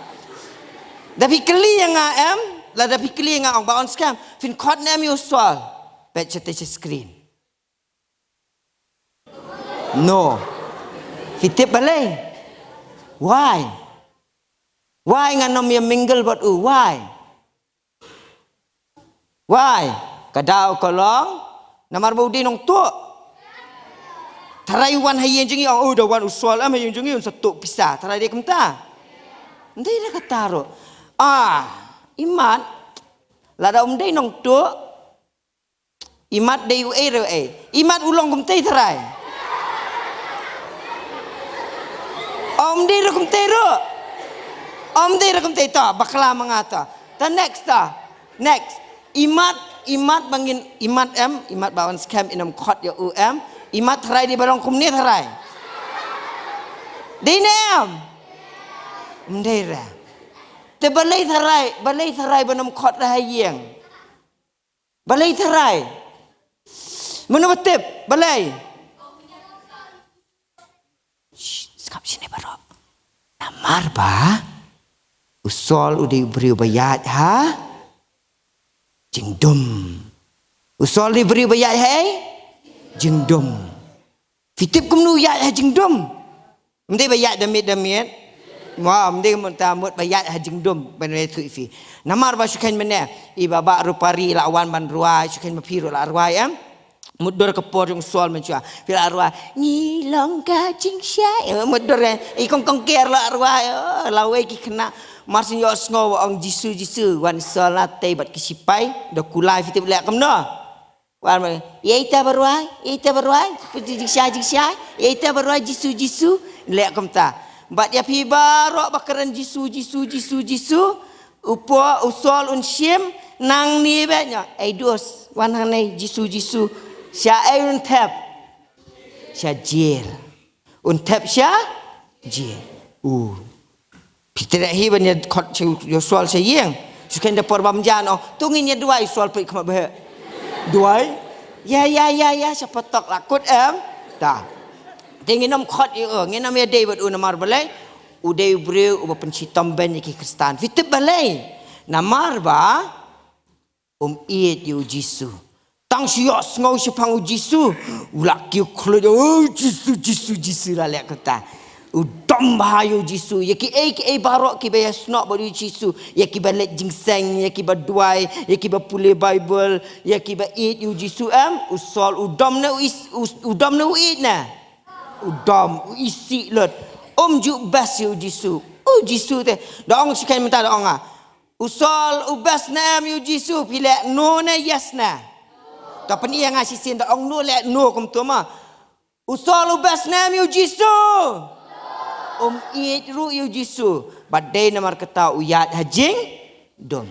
Da phi kylli ïa nga em? Lada phi kylli ïa nga ong ba on skhem. Phin khot ne em ïa u Saul? Peit shatei sha screen. No. Phi tip balei? Why? Why ngan ym ïa mingle bad u? Why? Why? Ka daw ka long namar ba u dei nongtuh. Tharai u wan ha ïing jong ngi, ong, oh, da wan u Saul em ha ïing jong ngi un sa tuh pisa. Tharai dei kumta? Ym dei re kata ruh. Ah, i mat, lada um dei nongtuh, i mat dei uei re uei? I mat u long kumtei tharai? Ym dei re kumtei ruh. Ym dei re kumtei, to bakla ma nga to. To next to. Next. I mat, i mat ba ngin, i mat em, i mat ba on skhem in ym khot ïa u em. I mat tharai dei ba long kumne tharai? Dei ne em? Ym dei re. Te balei tharai, balei tharai ban ym khot re ha ïing? Balei tharai? Mano ba tip? Balei? Shh, sngap shane baroh. Namar ba u Saul u dei u briew ba ïaid ha jingdum. U Saul u dei u briew ba ïaid ha ei? Jingdum. Phi tip kumno u ïaid ha jingdum? Ym dei ba ïaid da miet da miet. Mo, ym dei mynta mut ba ïaid ha jingdum ban ïathuh ïa phi. Namar ba shu kheiñ mynne i Bah Bah Rupari la wan ban rwai, shu kheiñ ma phi ruh la rwai em. Mutdur ka por jong u Saul mynshuwa phi la rwai, ngi long ka jingshai. Eh, mutdur eh, i Kong Kong Ker la rwai, oh, lawei ki khynnah. Mar shu ïohsngew ba ong Jisu Jisu, wan u Saul na tei bad ki sipai da kulai, phi tip leh kumno? Wan ma, ïa ita ba rwai, ïa ita ba rwai, phi tip, jingshai jingshai, ïa ita ba rwai Jisu Jisu, leh kumta. Bad ïa phi baroh ba kren Jisu Jisu Jisu Jisu, u Paul, u Saul un shim, nangne beit noh, ei dos, wan hangne Jisu Jisu. Sha ei un thep? sha jel. Un thep sha jel. U. Phi treh hi ban ïa khot sha u Sol sha ïing. Shu khein da por bam jan, oh, to ngin ïa duwai. Sol peit khmat bha. Duwai. Ïa, ïa, ïa, ïa, sha patok la kut em. Ta. Te ngin ym khot ïa u, ngin ym ïa dei bad u namar balei. U dei u briew uba pynshitom bein ïa ki Khristan. Phi tip balei? Namar ba um ïeit ïa u Jisu. Tang shu ïohsngew shaphang u Jisu, u la kiew khluit, "Oh, Jisu, Jisu, Jisu," la leh kata. U dom bha ïa u Jisu, ïa kiei kiei baroh kiba ïasnoh bad u Jisu, ïa kiba leit jingïaseng, ïa kiba duwai, ïa kiba pule Baibl, ïa kiba ïeit ïa u Jisu em, u Sol u dom ne u is-, u, u dom ne u ïeit ne? U dom, u isih lut. Um ju best ïa u Jisu. U Jisu te. Da ong shu khein mynta da ong ah. U Sol, u best ne em ïa u Jisu, phi leh no ne yes ne? Ta pyn-i ïa nga shisien da ong no leh no kumto ma. U Sol u best ne em ïa u Jisu? Um ïeit ruh ïa u Jisu. Bad dei namar kata u ïaid ha jingdum.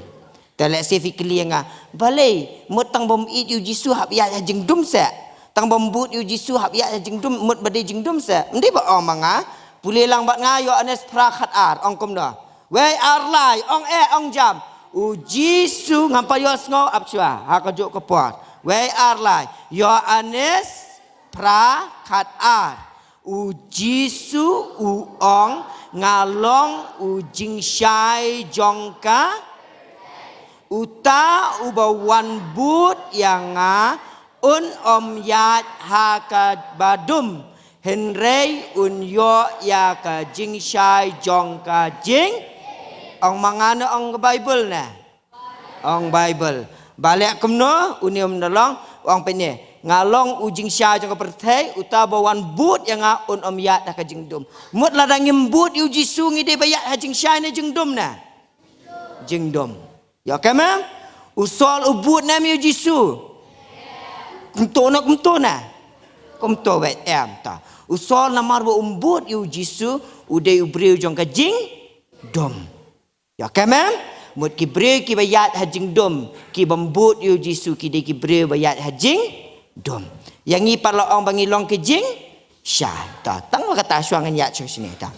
Te lehse phi kylli ïa nga, balei, mut tang bym ïeit ïa u Jisu hap ïaid ha jingdum seh? Tang bym bud ïa u Jisu hap ïaid ha jingdum, mut ba dei jingdum seh? Ym dei ba ong ma nga, pule lang bad nga Ïoannis phra khat ar, ong kumno. Wei ar lai, ong eh, ong jam. U Jisu ngam pat ïohsngew ap shuwa, ha kajuh ka por. Wei ar lai, Ïoannis phra khat ar. U Jisu u ong, nga long u jingshai jong ka. Uta uba wan bud ïa nga, un ym ïaid ha kaba dum. Hynrei un ïoh ïa ka jingshai jong ka jing. Ong ma nga ne ong ka Baibl ne? Ong Baibl. Ba leh kumno, une um da long, ong peit ne. Nga long u jingshai jong ka pyrthei, uta ba wan bud ïa nga un ym ïaid ha ka jingdum. Mut lada ngim bud ïa u Jisu ngi dei ba ïaid ha jingshai ne jingdum ne? Jingdum. Ïa ka mem? U Sol u bud ne em ïa u Jisu? Kumto ne, kumto ne? Kumto beit em ta. U Sol namar ba um bud ïa u Jisu, u dei u briew jong ka jingdum. Ïa ka mem? Mut ki briew kiba ïaid ha jingdum, ki bym bud ïa u Jisu ki dei ki briew ba ïaid ha jingdum. Ïa ngi pat la ong ba ngi long ki jingshai. Ta, tang la kata shuwa ngan ïaid shuwa shane ta.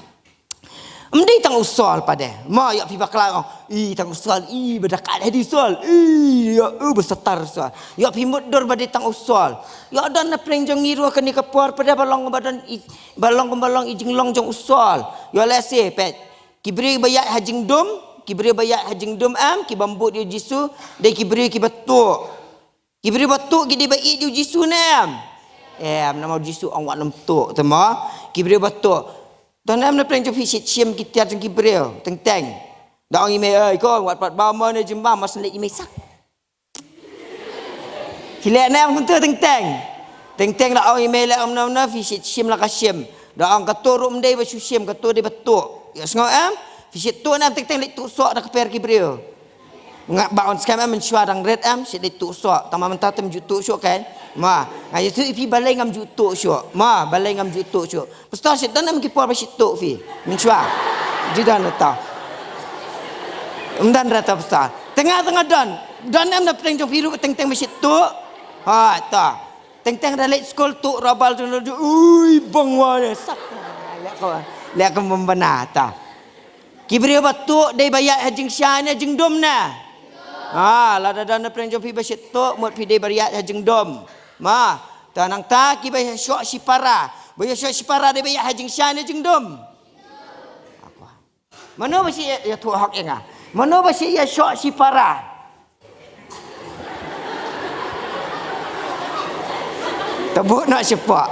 Ym dei tang u Sol pat de. Ma ïa phi bakla ong, i tang u Sol, i ba da kat ha di Sol. I ïa u ba satar Sol. Ïa phi mutdur ba dei tang u Sol. Ïa don na pdeng jong ngi ruh kane ka por pat de ba long ba don i, ba long ba long i jinglong jong u Sol. Ïa lehse peit. Ki briew ba ïaid ha jingdum, ki briew ba ïaid ha jingdum em, ki bym bud ïa u Jisu, dei ki briew kiba tuh. Ki briew ba tuh ki dei ba ïeit ïa u Jisu ne em? Em, namar u Jisu ong wat nym tuh, te mo. Ki briew ba tuh. Don em na pdeng jong phi shit shim ki tiar jong ki briew, teng teng. Da ong i mei, oi ko, wat pat bam mo ne jymbam, mas leit i mei sak. Phi leh ne em kumto teng teng. Teng teng da ong i mei leh kumno kumno phi shit shim la ka shim. Da ong kato ruh ym dei ba shu shim, kato dei ba tuh. Ïohsngew em? Phi shit tuh ne em teng teng leit tuh soh da ka per ki briew. Nga ba on skhem em mynshuwa dang rit em shit leit tuh soh. Tang ma mynta te ym ju tuh shuh kan. Ma, nga ïathuh ïa phi balei ngam ju tuh shuh. Ma, balei ngam ju tuh shuh. Pastor shit don em ki por ba shit tuh phi. Mynshuwa. Ju don ta. Ym don re ta pastor. Tengah tengah don. Don em na pdeng jong phi ruh teng teng ba shit tuh. Ha, ta. Teng teng da leit skul tuh rabal tu tu. Ui, bang wa ne sak. Leh ka, leh ka bym bana ta. Ki briew ba tuh dei ba ïaid ha jingshai ne jingdum ne? Ha, lada don na pdeng jong phi ba shit tuh, mut phi dei ba ïaid ha jingdum. Ma, ta nangta kiba ïa shoh shipara. Ba ïa shoh shipara dei ba ïaid ha jingshai ne jingdum? Mano ba shi ïa, ïathuh hok ïa nga? Mano ba shi ïa shoh shipara? Ta buh noh shapoh.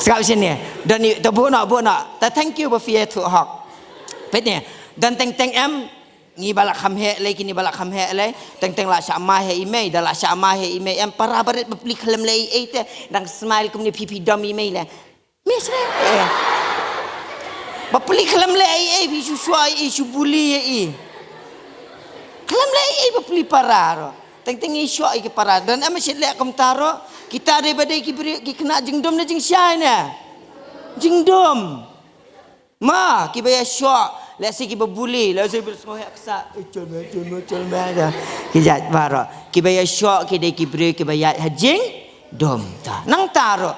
Sngap shane. Don i, ta buh noh, buh noh. Ta thank you ba phi ïathuh hok. Peit ne. Don teng teng em. Ngi ba la kham heh lei, kine ba la kham heh lei. Teng teng la shah mai ha i mei, da la shah mai ha i mei em para barit ba pli khlem lei ei ei te. Dang smile kumne phi phi dom i mei le. Mei sre. Eh. Ba pli khlem lei ei ei phi shu shuwa ei ei shu buli ei ei. Khlem lei ei ei ba pli para ro. Teng teng i shuwa ei ki para. Don em shit leh kumta ro. Kita dei ba dei ki briew ki khynnah jingdum ne jingshai ne. Jingdum. Ma, kiba ïa shoh, lehse kiba buli, lehse kiba sngewheh ksa, eh, chol me, chol me, chol me, da. Ki jait baroh. Kiba ïa shoh, ki dei ki briew, kiba ïaid ha jingdum. Ta. Nangta ruh.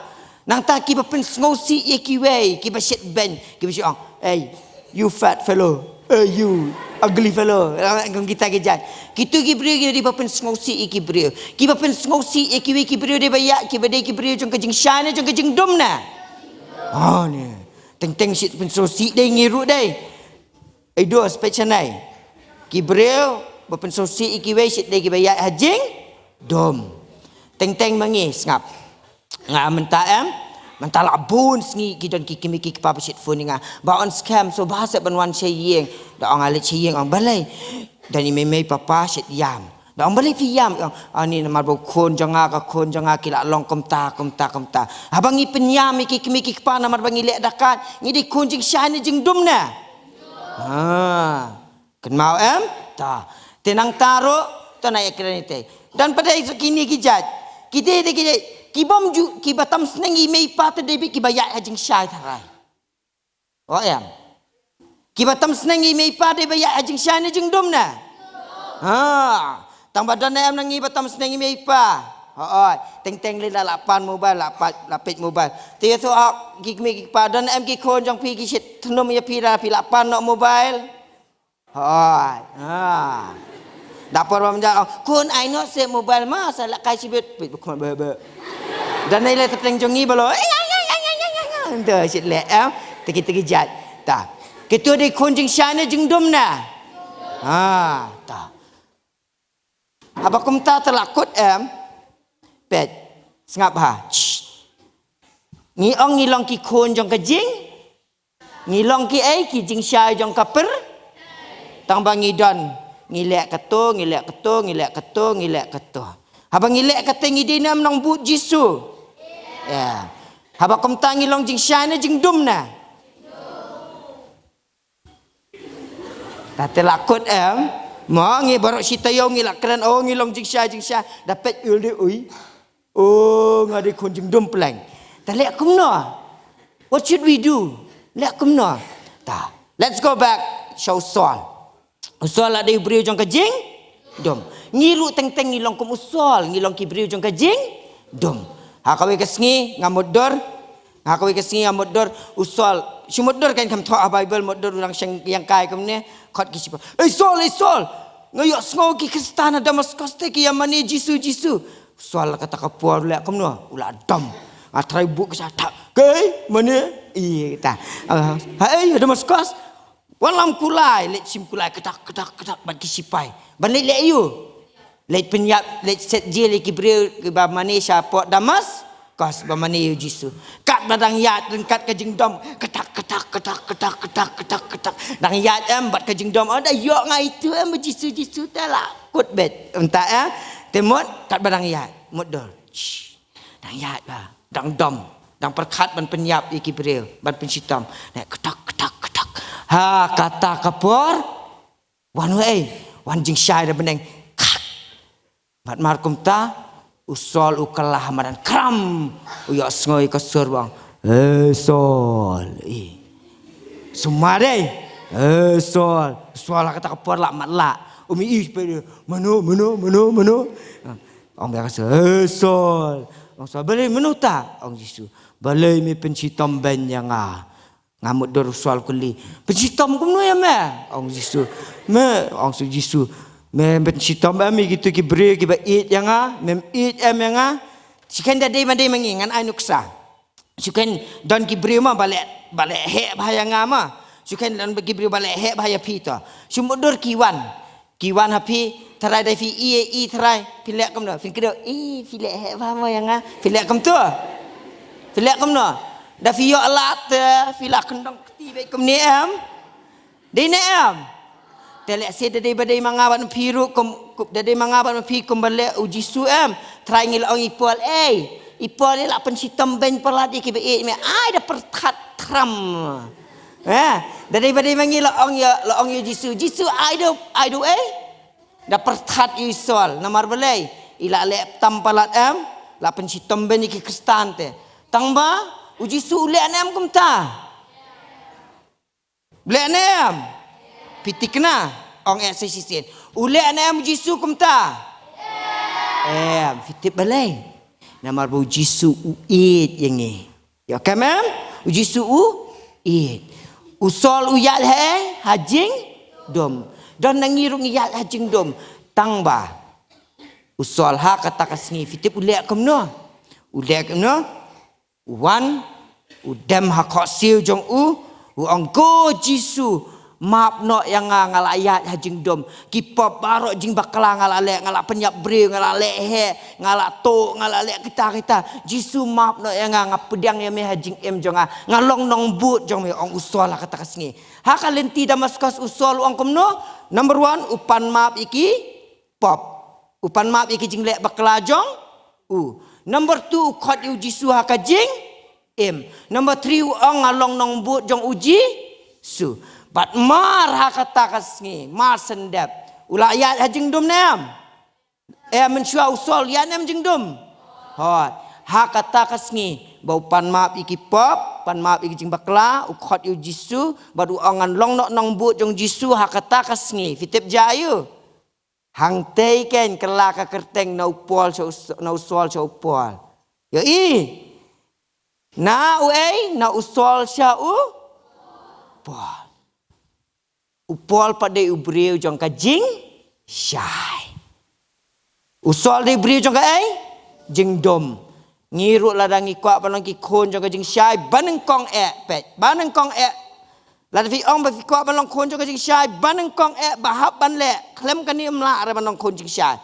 Nangta kiba pynsngewsih ïa kiwei, kiba shit beiñ, kiba shit ong, "Hey, you fat fellow, hey, you ugly fellow." Kum kita ki jait. Kitu ki briew ki dei ba pynsngewsih ïa ki briew. Kiba pynsngewsih ïa kiwei ki briew dei ba ïa, kiba dei ki briew jong ka jingshai ne jong ka jingdum ne? Oh, ne. Teng teng shit pynsngewsih dei ngi ruh dei. Ai do spechanai. Ki briew ba pynsngewsih ïa kiwei shit dei kiba ïa ha jingdum. Teng teng ma ngi sngap. Nga mynta em, mynta la bun sngi ki don ki kmie ki kpa ba shit phone ïa nga. Ba ong skhem so ba seh ban wan sha ïing. Da ong nga leit sha ïing ong balei. Don i mei mei papa shit ïam. Da ong balei phi ïam ong ani namar ba u khun jong nga ka khun jong nga ki la long kumta kumta kumta. Haba ngi pynïam ïa ki kmie ki kpa namar ba ngi leh da kat ngi dei khun jingshai ne jingdum ne? Ha. Kynmaw em? Ta. Te nangta ruh, to na ïa kren ite. Don pat dei sa kine ki jait. Ki dei dei ki dei. Ki bym ju, kiba tam sneng i mei i pa te dei beit kiba ïaid ha jingshai tharai. O em. Kiba tam sneng i mei i pa dei ba ïaid ha jingshai ne jingdum ne? Ha. Tang ba don em na ngi ba tam sneng i mei i pa. Hooid, teng teng lei la la pan mobile, la pat, la peit mobile. Te ïa tu ah, ki kmie ki kpa don em ki khun jong phi ki shit thnum ïa phi da phi la pan noh mobile. Hooid. Ha. Da por ba mynta, oh, khun ai noh seh mobile ma, sa la kai shibit. Peit ba khun ba ba. Don ei lei teng jong ngi ba lo. Ento shit leh em. Te ki te ki jait. Ta. Kitu dei khun jingshai ne jingdum ne? Ha, ta. Haba kumta te la kut em. Peit. Sngap ha. Shh. Ngi ong ngi long ki khun jong ka jing. Ngi long ki ei ki jingshai jong ka per. Tang ba ngi don. Ngi leh kato, ngi leh kato, ngi leh kato, ngi leh kato. Haba ngi leh kata ngi dei ne em nongbud Jisu? Ïa. Haba kumta ngi long jingshai ne jingdum ne? Ta te la kut em. Mo ngi baroh shi taïew ngi la kren oh ngi long jingshai jingshai. Da peit ul dei ui. Oh nga dei khun jingdum pleng. Ta leh kumno? What should we do? Leh kumno? Ta. Let's go back. Sha u Saul. U Saul la dei u briew jong ka jingdum. Ngi ruh teng teng ngi long kum u Saul, ngi long ki briew jong ka jingdum. Ha kawei ka sngi nga mutdur. Ha kawei ka sngi nga mutdur u Saul. Shu mutdur kan kham thoh ha Bible mutdur u dang shang ïang kai kumne. Khot ki shipa. Ei Saul, ei Saul. Nga ïohsngew ki Khristan ha Damaskos te ki ïa mane Jisu, Jisu. U Saul la kata ka por leh kumno u la dom. Nga trai buk ka sa thak. Kei mane. Ih ta. Ha ei ha Damaskos. Wan lam kulai, leit shim kulai, kdak, kdak, kdak, bad ki sipai. Ban leit leh aïu? Leit pynïap, leit set jel ïa ki briew, kiba mane sha pok Damaskos, ba mane ïa u Jisu. Katba dang ïaid, ryngkat ka jingdom, kdak, kdak, kdak. Dang ïaid em, bad ka jingdom, oh, da ïoh nga itu em, ba Jisu, Jisu, te la kut beit. Mynta em, te mut, katba dang ïaid, mutdur. Shh. Dang ïaid ba, dang dom, dang pyrkhat ban pynïap ïa ki briew, ban pynshitom. Neh kdok, kdok, kdok. Ha kata ka por, wan wei, wan jingshai da bneng. Khak. Bad mar kumta, u Saul u kylla ha madan kram, u ïohsngew ïa ka sur ba ong, "Eh Saul." Ih. Sumar dei. "Eh Saul." Saul ha kata ka por la matlah. Um ïohi, mano, mano, mano, mano. Ong ba ka Saul, "Eh Saul." Ong Saul, "Balei mano ta?" Ong Jisu, "Balei me pynshitom beiñ ïa nga?" Nga mutdur u Saul kylli, "Pynshitom kumno ïa me?" Ong Jisu, "Me," ong Jisu, "me pynshitom em ïa kitu ki briew kiba ïeit ïa nga, mem ïeit em ïa nga?" Shu khein da dei ma dei ma ngi, ngan ai nuksa. Shu khein don ki briew ma ba leh, ba leh heh bha ïa nga ma. Shu khein don ki briew ba leh heh bha ïa phi to. Shu mutdur ki wan. Ki wan ha phi, tharai da phi i, i tharai, phi leh kumno, phin kdew, i, phi leh heh bha mo ïa nga, phi leh kumto. Phi leh kumno. Da phi ïoh lad te, phi la kyndong kti beit kumne em. Dei ne em. Te lehse da dei ba dei ma nga bad ma phi ruh kum, kum, da dei ma nga bad ma phi kum ba leh u Jisu em. Tharai ngi la ong i Paul, ei, i Paul i la pynshitom beiñ palat ïa kiba ïeit me, ai da pyrthat thram. Eh, da dei ba dei ma ngi la ong ïa, la ong ïa u Jisu. Jisu ai do, ai do ei. Da pyrthat ïa u Saul. Namar balei? I la leh tam palat em, la pynshitom beiñ ïa ki Khristan te. Tang ba, u Jisu u leh ne em kumta? U leh ne em? Phi thikna, ong eh sa shisien. U leh ne em u Jisu kumta? Em, phi tip balei? Namar ba u Jisu u ïeit ïa ngi. Ïoh kem em? U Jisu u ïeit. U Saul u ïaid ha, ha jingdum. Don na ngi ruh ngi ïaid ha jingdum. Tang ba u Saul ha kata ka sngi, phi tip u leh kumno? U leh kumno? U wan, u dem ha khohsiew jong u, u ong, "Ko Jisu, map noh ïa nga, nga la ïaid ha jingdum. Ki pop baroh jingbakla nga la leh, nga la pynïap briew, nga la leh heh, nga la tuh, nga la leh kita kita. Jisu, map noh ïa nga, nga pdiang ïa me ha jingim jong nga, nga long nongbud jong me," ong u Saul ha kata ka sngi. Ha ka lynti Damaskus u Saul u ong kumno? Number one, u pan map ïa ki pop. U pan map ïa ki jingleh bakla jong u. Number two, u khot ïa u Jisu ha ka jingim. Number three, u ong, "Nga long nongbud jong u Jisu." Bad mar ha kata ka sngi, mar shen dep, u la ïaid ha jingdum ne em? Em, mynshuwa u Saul ïaid ne em jingdum? Hooid. Ha kata ka sngi ba u pan map ïa ki pop, pan map ïa ki jingbakla, u khot ïa u Jisu, bad u ong, "Ngan long noh nongbud jong u Jisu ha kata ka sngi." Phi tip jia aïu? Hangtei kein kylla ka kyrteng na u Paul sha u, na u Saul sha u Paul. Ïohi? Na uei? Na u Saul sha u Paul. U Paul pat dei u briew jong ka jingshai. U Saul dei u briew jong kaei? Jingdum. Ngi ruh lada ngi kwah ban long ki khun jong ka jingshai, ba nyngkong eh, peit, ba nyngkong eh. Lada phi ong ba phi kwah ban long khun jong ka jingshai, ba nyngkong eh, ba hap ban leh. Khlem kane ym lah re ban long khun jingshai.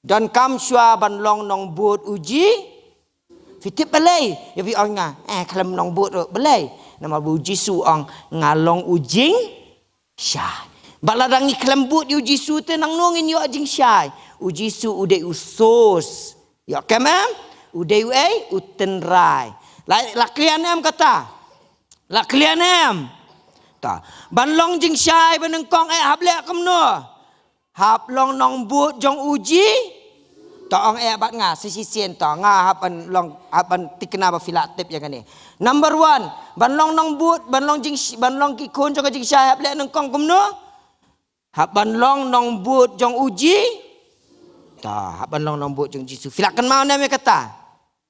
Donkam shuwa ban long nongbud u Ji. Phi tip balei? Ïa phi ong nga, eh, khlem nongbud ruh, balei? Namar ba u Jisu u ong, "Nga long u jingshai." Ba lada ngi khlem bud ïa u Jisu te nangno ngin ïoh jingshai? U Jisu u dei u source. Ïoh kem em? U dei uei? U tynrai. La, la clear ne em kata? La clear ne em? Ta. Ban long jingshai ba nyngkong eh hap leh kumno? Hap long nongbud jong u Ji. Ta ong eh bad nga, sa shisien ta, nga hap ban long, hap ban thikna ba phi lah tip ïa kane. Number one, ban long nongbud, ban long jing, ban long ki khun jong ka jingshai hap leh nyngkong kumno? Hap ban long nongbud jong u Ji. Ta, hap ban long nongbud jong u Jisu. Phi lah kynmaw ne em ïa kata?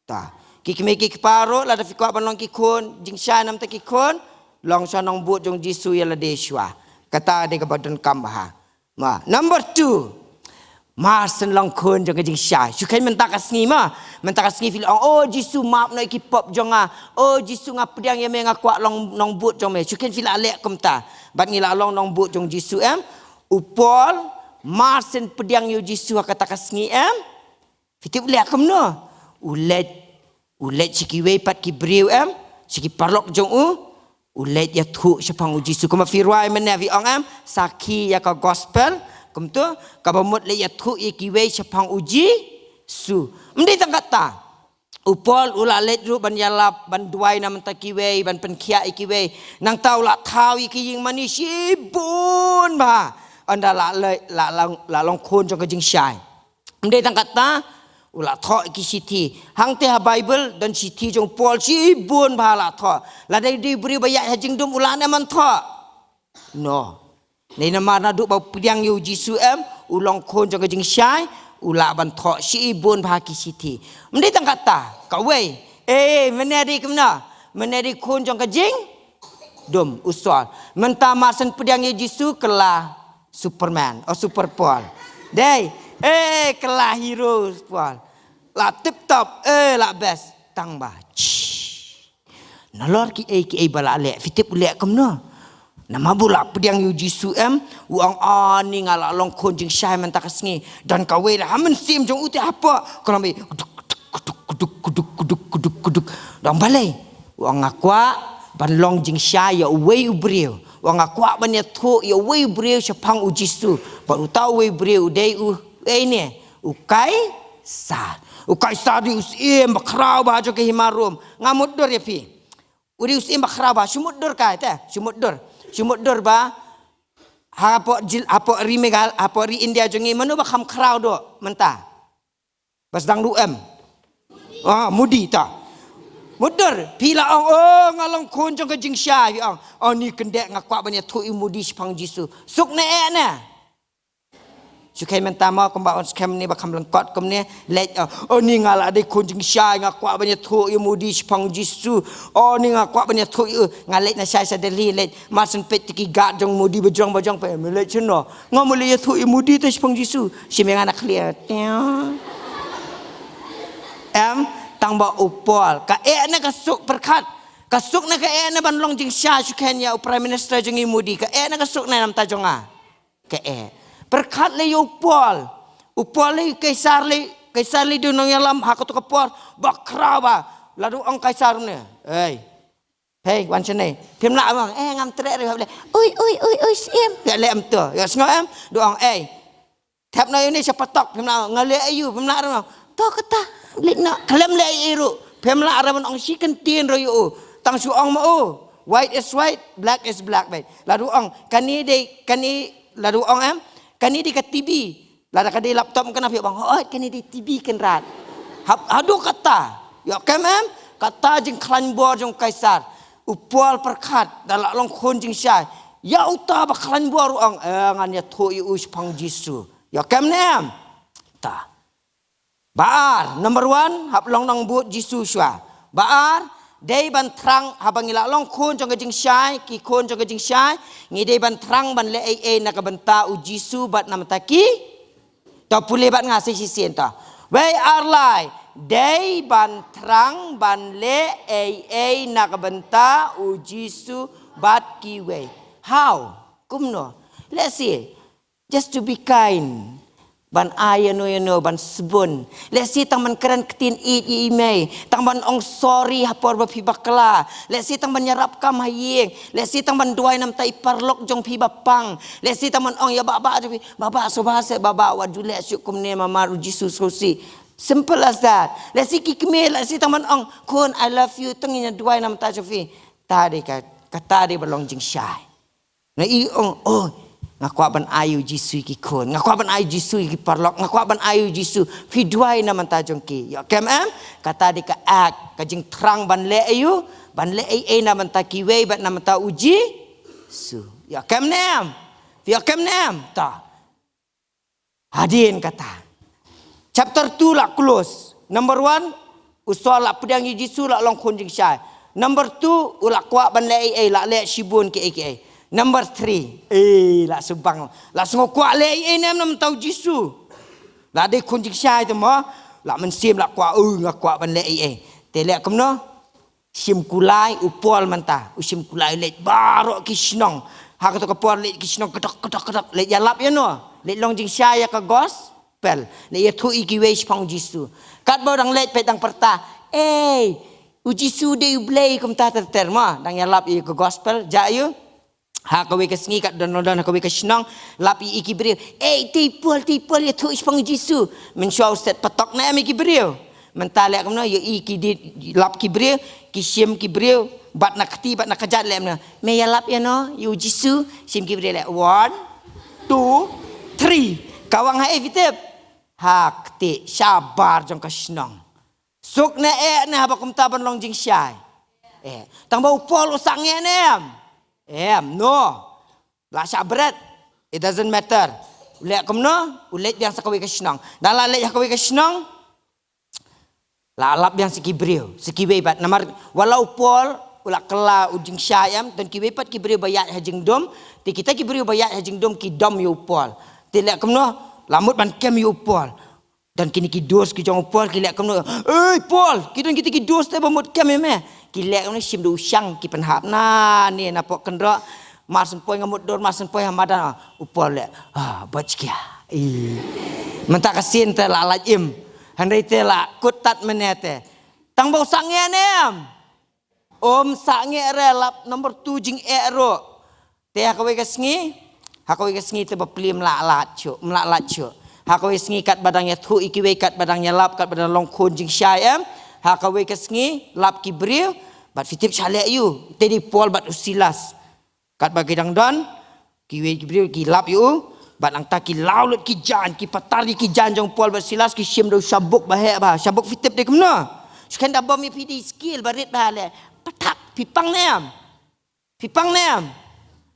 Ta. Ki kmie ki kpa ruh, lada phi kwah ban long ki khun jingshai namar ki khun, long sha nongbud jong u Jisu ïa lade shuwa. Kata dei kaba donkam bha. Ma, number two. Mar shen long khun jong ka jingshai. Shu khein mynta ka sngi ma. Mynta ka sngi phi lah ong, "Oh Jisu, map noh ïa ki pop jong nga. Oh Jisu, nga pdiang ïa me, nga kwah long nongbud jong me." Shu khein phi lah leh kumta. Bad ngi lah long nongbud jong u Jisu em. U Paul, mar shen pdiang ïa u Jisu ha kata ka sngi em. Phi tip u leh kumno? U leit, u leit sha kiwei pat ki briew em, sha ki paralok jong u, u leit ïathuh shaphang u Jisu. Kumba phi rwai mynne phi ong em, sakhi ïa ka gospel, kumto, kaba mut leit ïathuh ïa kiwei shaphang u Jisu. Ym dei tang kata. U Paul u la leit ruh ban ïalap, ban duwai na bynta kiwei, ban pynkhiah ïa kiwei. Nangta u la thaw ïa ki ïing mane shibun bha. Ynda la leit, la, la, la long khun jong ka jingshai. Ym dei tang kata, u la thoh ki shithi. Hangtei ha Baibl, don shithi jong u Paul shibun bha la thoh. Lada dei u briew ba ïaid ha jingdum u lah ne em ban thoh? No. Dei namar naduh ba u pdiang ïa u Jisu em, u long khun jong ka jingshai, u lah ban thoh shibun bha ki shithi. Ym dei tang kata, kawei. Eh, mynne dei kumno? Mynne dei khun jong ka jing dum, u Saul. Mynta mar shen pdiang ïa u Jisu kylla Superman, oh, Super Paul. Dei, eh, kylla hero Paul. La tip top, eh, la best. Tang ba. Shh. Nalor kiei kiei ba la leh, phi tip u leh kumno? Namar ba u la pdiang ïa u Jisu em, u ong, "Ani nga la long khun jingshai mynta ka sngi." Don kawei la ha mynsiem jong u te hapoh, ka long ba kuduk, kuduk, kuduk. Don balei? U ong, "Nga kwah ban long jingshai ïa uwei u briew. U ong, nga kwah ban ïathuh ïa uwei u briew shaphang u Jisu." Bad uta uwei u briew u dei u, uei ne? U Kaisar. U Kaisar dei u syiem bakhraw bha jong ka hima Rom. Nga mutdur ïa phi. U dei u syiem bakhraw bha, shu mutdur kai te, shu mutdur. Shu mutdur ba hapoh jyl, hapoh ri Meghalaya, hapoh ri India jong ngi, mano ba kham khraw doh mynta? Ba sdang duh em. Ah, Modi ta. Mutdur, phi la ong, "Oh, nga long khun jong ka jingshai," phi ong. "Oh, ni kyndit nga kwah ban ïathuh ïa u Modi shaphang u Jisu." Suk ne eh ne? Shu kheiñ mynta mo kumba un skhem ne ba kham lyngkot kumne, leit, oh, oh, ni nga la dei khun jingshai, nga kwah ban ïathuh ïa u Modi shaphang u Jisu. Oh, ni nga kwah ban ïathuh ïa u, nga leit na shai sha Delhi, leit mar shen peit te ki guard jong u Modi bajrong bajrong, peit me leit shano. Nga me leit ïathuh ïa u Modi te shaphang u Jisu. Shim ïa nga na khlieh. Em, tang ba u Paul ka eh ne ka suk pyrkhat. Ka suk ne ka eh ne ban long jingshai shu kheiñ ïa u Prime Minister jong ngi u Modi. Ka eh ne ka suk ne namar ta jong nga. Ka eh. Pyrkhat lei ïa u Paul. U Paul lei Kaisar lei, Kaisar lei dei u nongïalam ha kato ka por. Ba khraw ba. Lada u ong Kaisar ne. Ei. Hei, wan shane. Phim lah ong, eh, ngam treh re, hap leh. Ui, ui, ui, ui, syiem. Ïa leh em to. Ïa sngew em. Du ong, ei. Thep noh ïa une sha patok, phim lah ong, nga leh aïu, phim lah re ong. To kata, leit noh. Khlem leh ei ei ruh. Phim lah re ban ong shi kyntien ruh ïa u. Tang shu ong ma u. White is white, black is black, beit. Lada u ong, kane dei, kane, lada u ong em. Kane dei ka T V. Lada ka dei laptop kane phi ong, hooid kane dei T V Kynrad. Hap, haduh kata. Ïoh kem em? Kata jingkhlaiñ bor jong u Kaisar. U Paul pyrkhat, da la long khun jingshai. Ïa uta ba khlaiñ bor u ong, eh, ngan ïathuh ïa u shaphang u Jisu. Ïoh kem ne em? Ta. Ba ar, number one, hap long nongbud Jisu shuwa. Ba ar, dei ban thrang, haba ngi la long khun jong ka jingshai, ki khun jong ka jingshai, ngi dei ban thrang ban leh ei ei na ka bynta u Jisu bad na bynta ki. To pule bad nga sa shisien to. Wei ar lai, dei ban thrang ban leh ei ei na ka bynta u Jisu bad kiwei. How? Kumno? Let's see. Just to be kind. Ban ai ïano ïano, ban sbun. Lehse tang ban kren ktien ïeit ïa i mei. Tang ban ong sorry ha por ba phi bakla. Lehse tang ban ïarap kam ha ïing. Lehse tang ban duwai na bynta i paralok jong phi ba pang. Lehse tang ban ong ïa bah bah jong phi. Bah bah sngewbha seh bah bah wat ju leh shuh kumne namar u Jisu sngewsih. Simple as that. Lehse ki kmie, lehse tang ban ong khun I love you, tang ïa duwai na bynta jong phi. Ta dei ka, kata dei ba long jingshai. Na i ong, oh, nga kwah ban ai u Jisu ïa ki khun, nga kwah ban ai u Jisu ïa ki paralok, nga kwah ban ai u Jisu, phi duwai na bynta jong ki. Ïoh kem em? Kata dei ka act, ka jingthrang ban leh aïu, ban leh ei ei na bynta kiwei bad na bynta u Jisu. Ïoh kem ne em? Ïoh kem ne em? Ta. Hadien kata. Chapter two la close. Number one, u Saul la pdiang ïa u Jisu, la long khun jingshai. Number two, u la kwah ban leh ei ei, la leh shibun kiei kiei. Number three, eh, la shu bang, la sngew kwah leh ei ei ne em na bynta u Jisu. La dei khun jingshai te mo, la mynsiem la kwah, oh, nga kwah ban leh ei ei. Te leh kumno? Shim kulai u Paul mynta, u shim kulai u leit baroh ki shnong. Ha kato ka por leit ki shnong kedok, kedok, kedok, leit ïalap ïano, leit long jingshai ïa ka gospel, leit ïathuh ïa kiwei shaphang u Jisu. Katba u dang leit peit dang pyrta, ei, u Jisu dei u Blei, kumta ter ter mo, dang ïalap ïa ka gospel, ja ïa u. Ha kawei ka sngi katba don, don ha kawei ka shnong, lap ïa i ki briew. Ei, te i Paul, te i Paul, ïathuh shaphang u Jisu. Mynshuwa u set patok ne em ïa ki briew. Mynta leh kumno, ïa i ki dei lap ki briew, ki shim ki briew, bad na kti, bad na kjat leh kumno. Me ïalap ïano, ïa u Jisu, shim ki briew leh. One, two, three. Kawang ha ei phi tip? Ha kti, shabar jong ka shnong. Suk ne eh ne haba kumta ban long jingshai? Eh, tang ba u Paul u sangeh ne em? Em, no. La shah bret. It doesn't matter. U leh kumno, u leit biang sa kawei ka shnong. Da la leit ha kawei ka shnong, la lap biang sa ki briew, sa kiwei pat. Namar wat la u Paul u la kylla u jingshai em, don kiwei pat ki briew ba ïaid ha jingdum. Te kita ki briew ba ïaid ha jingdum ki dom ïa u Paul. Te leh kumno, la mut ban kem ïa u Paul. Don kine ki dost ki jong u Paul ki leh kumno. Ei Paul, ki don kita ki dost te ba mut kem ïa me. Ki leh kumno, shim da u shang ki pynhap na ne na poh kynroh. Mar syn poi nga mut dur, mar syn poi ha madan. U Paul leh, ah, bach kia. Ih. Mynta ka sien te la lait im. Hynrei te la kut tat mynne te. Tang ba u sangeh ne em? Um sangeh re, lap number two jingeh ruh. Te ha kawei ka sngi, ha kawei ka sngi te bapli ym lah lait shuh, ym lah lait shuh. Ha kawei ka sngi katba dang ïathuh ïa kiwei, katba dang ïalap, katba dang long khun jingshai em. Ha kawei ka sngi lap ki briew, bad phi tip sha leh ïa u, te dei Paul bad u Silas. Katba ki dang don, kiwei ki briew ki lap ïa u, bad nangta ki law lut ki jaiñ, ki patar ïa ki jaiñ jong Paul bad Silas, ki shim da u shabuk ba heh bha. Shabuk phi tip dei kumno? Shu khein da bom ïa phi dei skill ba rit bha leh. Patak, phi pang ne em? Phi pang ne em?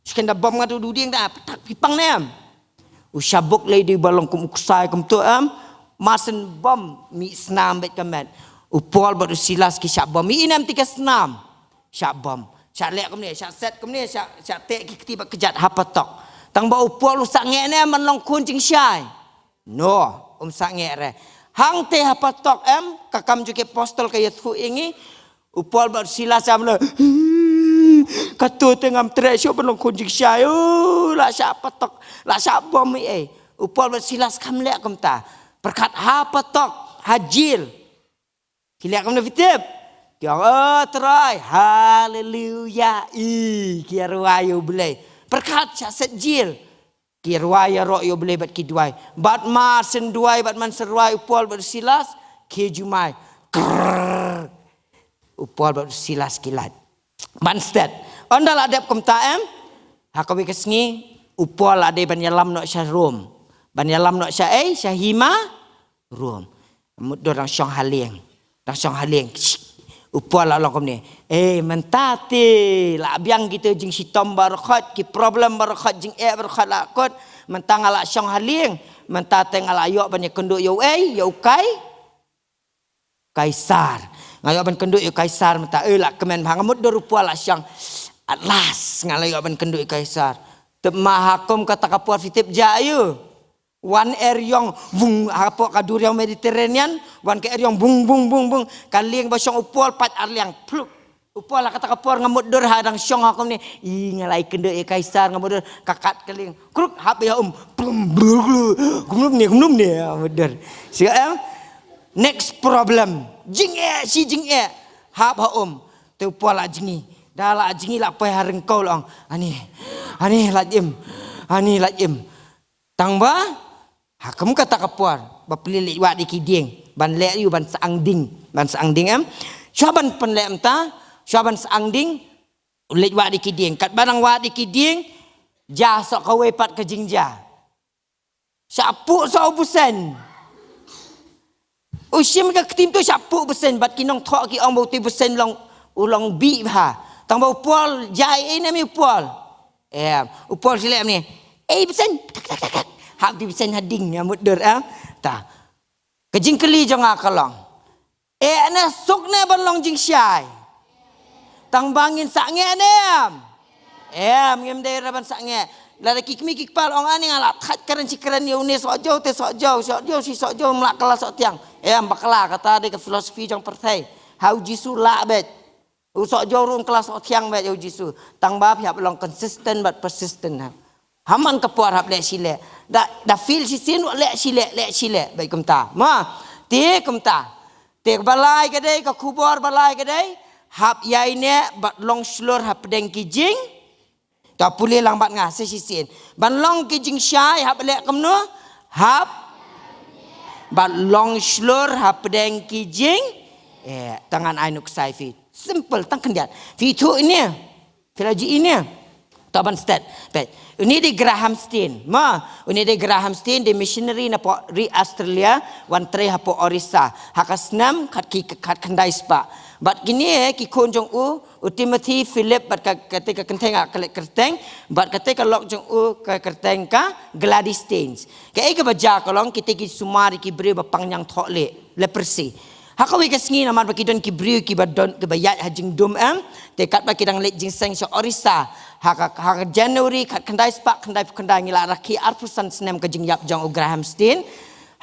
Shu khein da bom nga tu du dieng da, patak, phi pang ne em? U shabok lei dei ba long kum u ksai kumto em. Masen bom mih snam beit ka met. U Paul bad u Silas ki shah bom. Mih inem ti ka snam. Shah bom. Shah leh kumne, shah set kumne, shah, shah teh ki kti bad kjat ha patok. Tang ba u Paul u sangeh ne em ban long khun jingshai. No, um sangeh re. Hangte ha patok em, ka Kam jong ki Apostol ka ïathuh ïa ngi. U Paul bad u Silas shah mano. Kato te ngam treh shuh ban long khun jingshai. Oh, la shah patok, la shah bom ei. U Paul bad u Silas kam leh kumta. Pyrkhat ha patok, ha jil. Ki leh kumno phi tip? Ki ong, "Oh, Trai, haleluya." I, ki ïa rwai ïa u Blei. Pyrkhat shah set jil. Ki rwai ïaroh ïa u Blei bad ki duwai. Bad mar shen duwai, bad mar shen rwai u Paul bad u Silas, ki jumai. Krrrr. U Paul bad u Silas ki lait. Ban stet. Ynda la dep kumta em. Ha kawei ka sngi, u Paul la dei ban ïalam noh sha Rom. Ban ïalam noh sha ei, sha hima Rom. Mutdur dang shong ha lieng. Dang shong ha lieng. U Paul la long kumne. Eh, mynta te la biang kita jingshitom baroh khoit, ki problem baroh khoit, jingeh baroh khoit la kut. Mynta nga la shong ha lieng. Mynta te nga la ïoh ban ïakynduh ïa u ei, ïa u Kai. Kaisar. Nga ïoh ban kynduh ïa u Kaisar mynta. Eh, la kmen bha, nga mutdur u Paul la shong. At last nga la ïoh ban kynduh ïa u Kaisar. Tip ma ha kum kata ka por phi tip jia aïu. Wan eriong, vung, hapoh ka duriaw Mediterranean, wan ka eriong, bung, bung, bung, bung. Ka lieng ba shong u Paul, pat arliang, pluk. U Paul ha kata ka por nga mutdur ha dang shong ha kumne. I, nga la ïakynduh ïa u Kaisar, nga mutdur, ka kat ka lieng. Kruk, hap ïa um, plum, blu, blu. Kumno ne, kumno ne, nga mutdur. Sngap em? Next problem. Jingeh, shi jingeh. Hap ha um. Te u Paul la jngi. Da la jngi la poi ha ryngkew la ong. Ani, ani la im. Ani la im. Tang ba, ha kum kata ka por, ba plie leit wad ïa ki dieng, ban leh ïa u ban syang ding, ban syang ding em. Shuwa ban pynleh mynta, shuwa ban syang ding, leit wad ïa ki dieng. Katba dang wad ïa ki dieng, jia soh kawei pat ka jingjia. Shah puh soh u bseiñ. U shim ka ktien to shah puh bseiñ, bad ki nongthoh ki ong ba uto u bseiñ long, u long bih bha. Tang ba u Paul, jia ei ei ne em u Paul. Em, u Paul shi leh ne. Ei bseiñ, tak, tak, tak, tak. Hap di bseiñ ha ding, nga mutdur, em. Ta. Ka jingkylli jong nga ka long. Eh ne suk ne ban long jingshai. Tang ba ngin sangeh ne em. Em, ngim dei re ban sangeh. Lada ki kmie ki kpa la ong ani nga la thait kren shi kren ïa une soh jew te soh jew, soh jew shi soh jew, ym lah kylla soh thiang. Em, bakla, kata dei ka philosophy jong pyrthei. Ha u Jisu lah beit. U soh jew ruh um kylla soh thiang beit ïa u Jisu. Tang ba phi hap long consistent bad persistent ha. Ha man ka por hap leh shi leh. Da, da fail shisien ruh leh shi leh, leh shi leh. Beit kumta. Ma, te kumta. Te ba lai ka dei, ka khubor ba lai ka dei. Hap ïaineh bad long shlur hapdeng ki jing. Ta pule lang bad nga sa shisien. Ban long ki jingshai hap leh kumno? Hap. Ban long shlur hapdeng ki jing. Eh, tang ngan ai nuksa ïa phi. Simple, tang khyndiat. Phi ithuh ine. Phi la ju ine. Ta ban stet. Peit. Une dei Graham Staines. Ma, une dei Graham Staines, dei missionary napoh ri Australia, wan trei hapoh Orissa. Ha ka snem, khat ki, khat khyndai spah. Bad kine, ki khun jong u, u Timothy, Philip, bad ka, kata ka kynthei nga klet kyrteng, bad kata ka lok jong u ka kyrteng ka Gladys Staines. Kaei kaba jia ka long kita ki sumar ïa ki briew ba pang ñiangthohlieh, leprosy. Ha kawei ka sngi namar ba ki don ki briew kiba don kiba ïaid ha jingdum em, te katba ki dang leit jingseng sha Orissa. Ha ka, ha ka January khat khyndai spah khyndai phew khyndai ngi la rakhe arphew san snem ka jingïap jong u Graham Staines.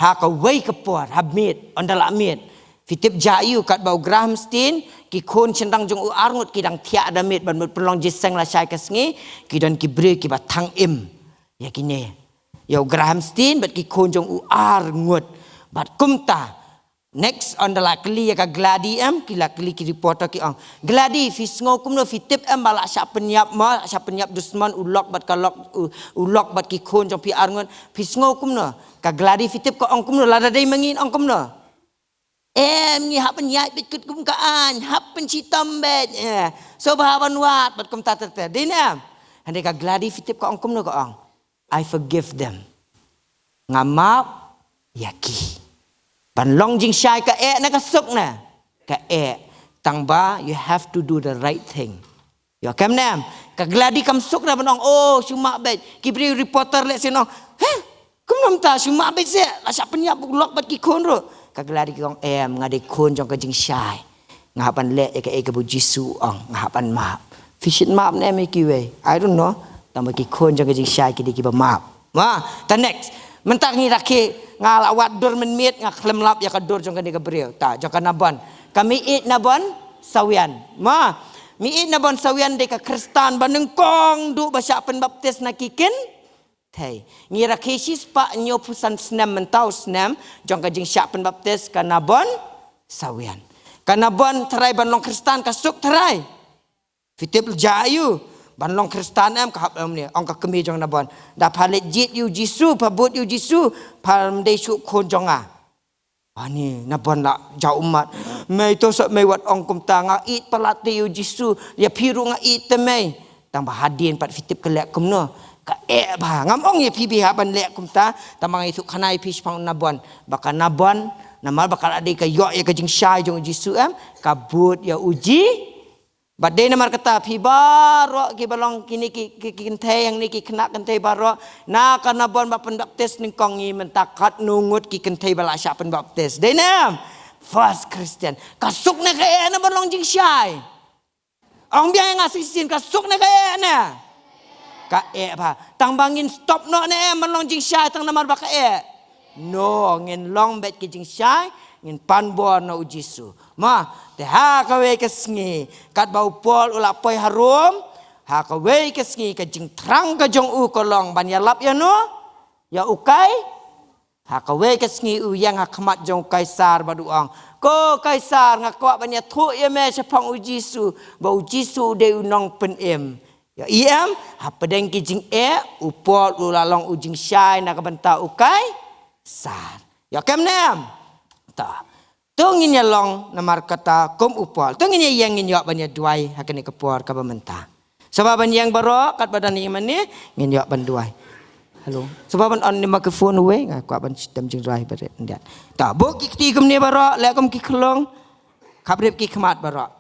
Ha kawei ka por, ha miet, ynda la miet. Phi tip jia ïa u katba u Graham Staines, ki khun shynrang jong u arngut ki dang thiah da miet ban mut pynlong jingïaseng lashai ka sngi, ki don ki briew kiba thang im. Ïa kine. Ïa u Graham Staines, bad ki khun jong u arngut. Bad kumta. Next, ynda la kylli ïa ka Gladys em, ki la kylli ki reporter ki ong. Gladys, phi sngew kumno phi tip em ba la shah pynïap mo, la shah pynïap dusmon u lok bad ka lok, u, u lok bad ki khun jong phi arngut. Phi sngew kumno. Ka Gladys phi tip ka ong kumno, lada dei ma ngi ong kumno. Em, ngi hap ban ïaid beit kut kum ka aiñ, hap ban shitom beit. Eh, sngewbha ban wad, bad kumta ter ter. Dei ne em? Hynrei ka Gladys phi tip ka ong kumno ka ong. I forgive them. Nga map ïa ki. Ban long jingshai ka eh ne ka suk ne? Ka eh. Tang ba, you have to do the right thing. Ïa kem ne em? Ka Gladys kam suk ne ban ong, oh, shu map beit. Ki briew reporter leh sien ong, heh? Kumno mynta, shu map beit seh, la shah pynïap u lok bad ki khun ruh. Ka Gladys ka ong, em, nga dei khun jong ka jingshai. Nga hap ban leh ïa kaei kaba u Jisu u ong, nga hap ban map. Phi shait map ne em ïa kiwei? I don't know. Tangba ki khun jong ka jingshai ki dei kiba map. Mo, ta next. Mynta ngi rakhe, nga la wad dur mynmiet, nga khlem lap ïa ka dur jong kane ka briew. Ta, jong ka Nabon. Ka Meiieid Nabon Sawian. Mo, Meiieid Nabon Sawian dei ka Khristan ba nyngkong duh ba shah pynbaptis na ki kynthei. Ngi rakhe shispah hynñiewphew san snem mynta u snem jong ka jingshah pynbaptis ka Nabon Sawian. Ka Nabon tharai ban long Khristan ka suk tharai. Phi tip jia ïa u ban long Khristan em? Ka hap em ne, ong ka kmie jong Nabon. Da pha leit jied ïa u Jisu, pha bud ïa u Jisu, pham dei shuh khun jong nga. Ani Nabon la jaw ummat. Mei, to sah mei wat ong kumta, nga ïeit palat te ïa u Jisu, ïa phi ruh nga ïeit te mei. Tangba hadien pat phi tip ka leh kumno. Ka eh bha. Ngam ong ïa phi phi hap ban leh kumta, tangba nga ïathuh khana ïa phi shaphang u Nabon. Ba ka Nabon, namar ba ka la dei ka ïoh ïa ka jingshai jong u Jisu em, ka bud ïa u Ji Bad dei namar kata phi baroh kiba long kine ki, ki, ki kynthei, hangne ki khynnah kynthei baroh, na ka Nabon ba pynbaptis nyngkong, ngi mynta katno ngut ki kynthei ba la shah pynbaptis. Dei ne em? First Christian. Ka suk ne ka eh na ban long jingshai? Ong biang ïa nga shisien, ka suk ne ka eh ne? Ka eh bha. Tang ba ngin stop noh ne em ban long jingshai tang namar ba ka eh? No, ngin long beit ki jingshai, ngin pan bor na u Jisu. Ma, te ha kawei ka sngi, katba u Paul u la poi ha Rom, ha kawei ka sngi ka jingthrang ka jong u ka long ban ïalap ïa no, ïa u Kai. Ha kawei ka sngi u ïeng ha khmat jong u Kaisar bad u ong, ko Kaisar, nga kwah ban ïathuh ïa me shaphang u Jisu, ba u Jisu u dei u nongpynim. Ïohi em, hapdeng ki jingeh, u Paul u la long u jingshai na ka bynta u Kaisar. Ïoh kem ne em? Ta. To ngin ïa long namar kata kum u Paul. To ngin ïa ïeng, ngin ïoh ban ïa duwai ha kane ka por kaba mynta. Sngewbha ban ïeng baroh, katba don ïa mane, ngin ïoh ban duwai. Hello. Sngewbha ban on ne microphone uwei, nga kwah ban shitom jingduwai baroh. Ta, buh ki kti kumne baroh, leh kum ki khlong. Khaprip ki khmat baroh.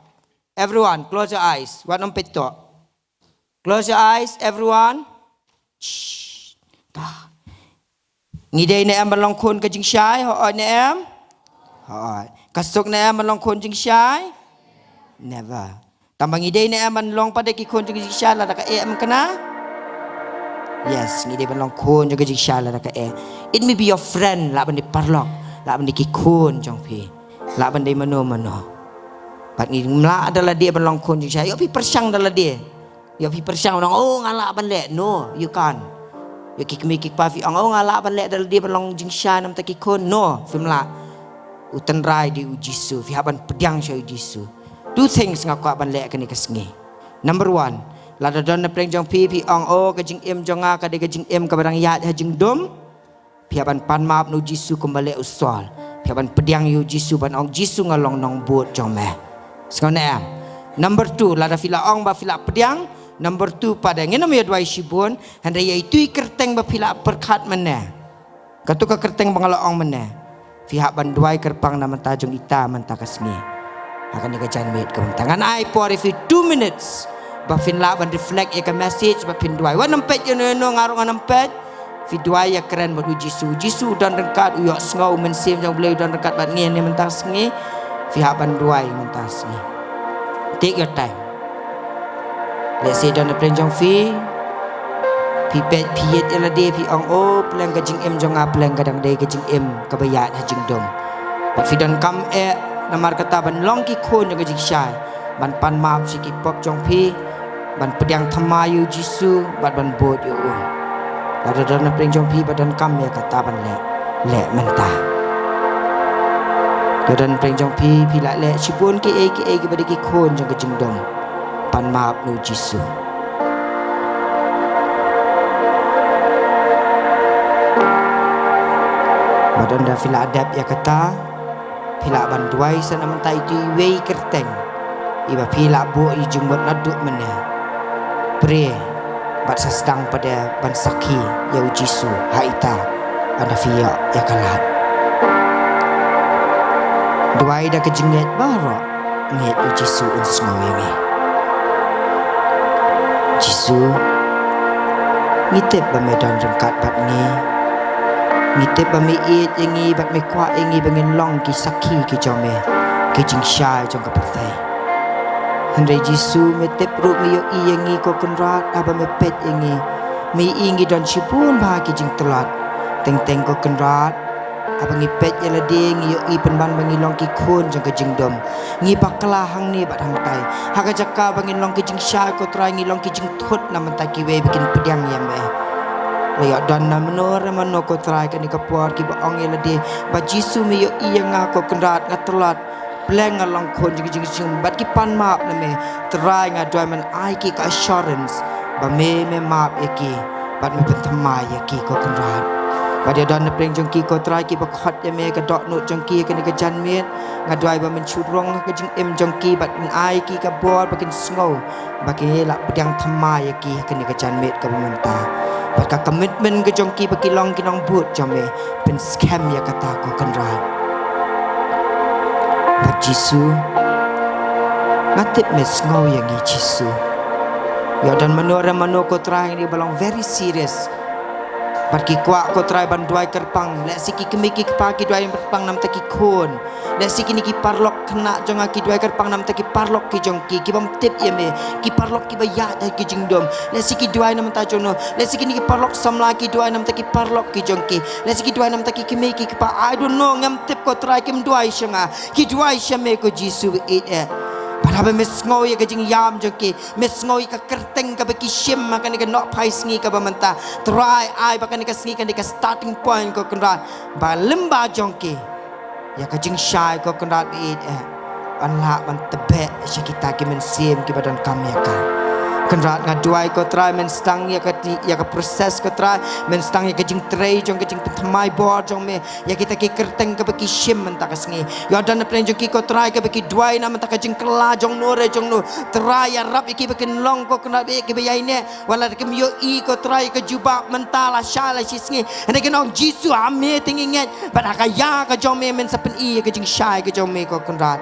Everyone, close your eyes. Wat nym peit to. Close your eyes, everyone. Shh. Ta. Ngi dei ne em ban long khun ka jingshai? Hooid ne em? Hooid. Ka suk ne em ban long khun jingshai? Never. Tang ba ngi dei ne em ban long pat da ki khun jong ka jingshai lada ka eh, em kane? Yes, ngi dei ban long khun jong ka jingshai lada ka eh. It may be your friend, lah ban dei paralok, lah ban dei ki khun jong phi, lah ban dei mano mano. Bad ngim lah da lade ban long khun jingshai. Ïoh phi pyrshang da lade. Ïoh phi pyrshang ban ong, oh, nga lah ban leh. No, you can't. Ïoh ki kmie ki kpa phi ong, oh, nga lah ban leh da lade ban long jingshai namar ki khun. No, phim lah. U tynrai dei u Jisu. Phi hap ban pdiang sha u Jisu. Two things nga kwah ban leh kane ka sngi. Number one, lada don na pdeng jong phi, phi ong, oh, ka jingim jong nga ka dei ka jingim kaba dang ïaid ha jingdum. Phi hap ban pan map na u Jisu kumba leh u Saul. Phi hap ban pdiang ïa u Jisu ban ong, Jisu, nga long nongbud jong me. Sngewbha ne em? Number two, lada phi la ong ba phi la pdiang, number two pat, ngin ym ïa duwai shibun, hynrei ïa itu i kyrteng ba phi la pyrkhat mynne. Kato ka kyrteng ba nga la ong mynne. Phi hap ban duwai kyrpang na bynta jong ita mynta ka sngi. Ha kane ka janmiet ka mynta, ngan ai por ïa phi two minutes ba phin lah ban reflect ïa ka message, ba phin duwai. Wat nym peit ïano ïano, nga ruh ngan nym peit. Phi duwai ïakren bad u Jisu. U Jisu u don ryngkat, u ïohsngew, u Mynsiem jong u Blei u don ryngkat bad ngi ha kane mynta ka sngi. Phi hap ban duwai mynta ka sngi. Take your time. Lehse don na pdeng jong phi, phi peit, phi ïeit ïa lade, phi ong, oh, pleng ka jingim jong nga, pleng ka dang dei ka jingim kaba ïaid ha jingdum. Bad phi donkam eh namar kata ban long ki khun jong ka jingshai, ban pan map sha ki pop jong phi, ban pdiang thymmai ïa u Jisu, bad ban bud ïa u. Lada don na pdeng jong phi ba donkam ïa kata ban leh, leh mynta. Lada don na pdeng jong phi, phi la leh shibun kiei kiei kiba dei ki khun jong ka jingdum, pan map na u Jisu. Bad ynda phi la dep ïa kata, phi lah ban duwai sa na bynta itu iwei i kyrteng iba phi la buh ïa jingmut naduh mynne. Pray bad sa sdang pat de ban sakhi ïa u Jisu ha ita ynda phi ïoh ïa ka lad. Duwai da ka jingngeit baroh, ngeit u Jisu un sngew ïa ngi. Jisu, ngi tip ba me don ryngkat bad ngi. Ngi tip ba me ïeit ïa ngi bad me kwah ïa ngi ba ngin long ki sakhi ki jong me, ki jingshai jong ka pyrthei. Hynrei Jisu, me tip ruh, me ïohi ïa ngi ko Kynrad, haba me peit ïa ngi. Me ïohi ngi don shibun bha ki jingtlot. Teng teng ko Kynrad, haba ngi peit ïa lade, ngi ïohi pynban ba ngi long ki khun jong ka jingdum. Ngi bakla hangne bad hangtai. Ha ka jaka ba ngin long ki jingshai ko Trai, ngi long ki jingthut na bynta kiwei ba kin pdiang ïa me. La ïoh don na mano re mano ko Trai kane ka por kiba ong ïa lade ba Jisu, me ïohi ïa nga ko Kynrad, nga tlot. Pleng nga long khun jong ka jingshim bad ki pan map na me. Trai, nga duwai men ai ki ka assurance ba me, me map ïa ki bad me pynthymmai ïa ki ko Kynrad. Bad ïa don na pdeng jong ki ko Trai kiba khot ïa me ka dohnud jong ki kane ka janmiet. Nga duwai ba men shu rong ha ka jingim jong ki bad men ai ki ka bor ba kin sngew ba ki lah pdiang thymmai ïa ki ha kane ka janmiet kaba mynta. Bad ka commitment ka jong ki ba ki long ki nongbud jong me, pynskhem ïa kata ko Kynrad. Bad Jisu, nga tip me sngew ïa ngi Jisu. Ïoh don mano re mano ko Trai ngi ba long very serious. Bad ki kwah ko Trai ban duwai kyrpang, lehse ki kmie ki kpa ki duwai kyrpang na bynta ki khun. Lehse kine ki paralok khynnah jong nga ki duwai kyrpang na bynta ki paralok ki jong ki, ki bym tip ïa me, ki paralok kiba ïaid ha ki jingdum. Lehse ki duwai na bynta jong no, lehse kine ki paralok samla ki duwai na bynta ki paralok ki jong ki. Lehse ki duwai na bynta ki kmie ki kpa, I don't know, ngam tip ko Trai, kim duwai sha nga, ki duwai sha me ko Jisu ba ïeit eh. Bad haba me sngew ïa ka jingïam jong ki, me sngew ïa ka kyrteng kaba ki shim ha kane ka nohphai sngi kaba mynta. Trai, ai ba kane ka sngi kan dei ka starting point ko Kynrad ba lyngba jong ki ïa ka jingshai ko Kynrad ba ïeit eh, ban lah ban tbeh sha kita ki mynsiem kiba donkam ïa ka. Kynrad, nga duwai ko Trai, men sdang ïa ka ti, ïa ka process ko Trai, men sdang ïa ka jingtrei jong ka jingpynthymmai bor jong me ïa kita ki kyrteng kaba ki shim mynta ka sngi. Ïoh don na pdeng jong ki ko Trai kaba ki duwai na bynta ka jingkylla jong no re jong no. Trai, ïarap ïa ki ba kin long ko Kynrad ba ïeit kiba ïaineh. Wat la kim ïohi ko Trai ka jubab mynta la shai la shisngi. Hynrei kin ong Jisu, ha me te ngi ngeit. Bad ha ka ïa ka jong me men sa pyni ïa ka jingshai ka jong me ko Kynrad.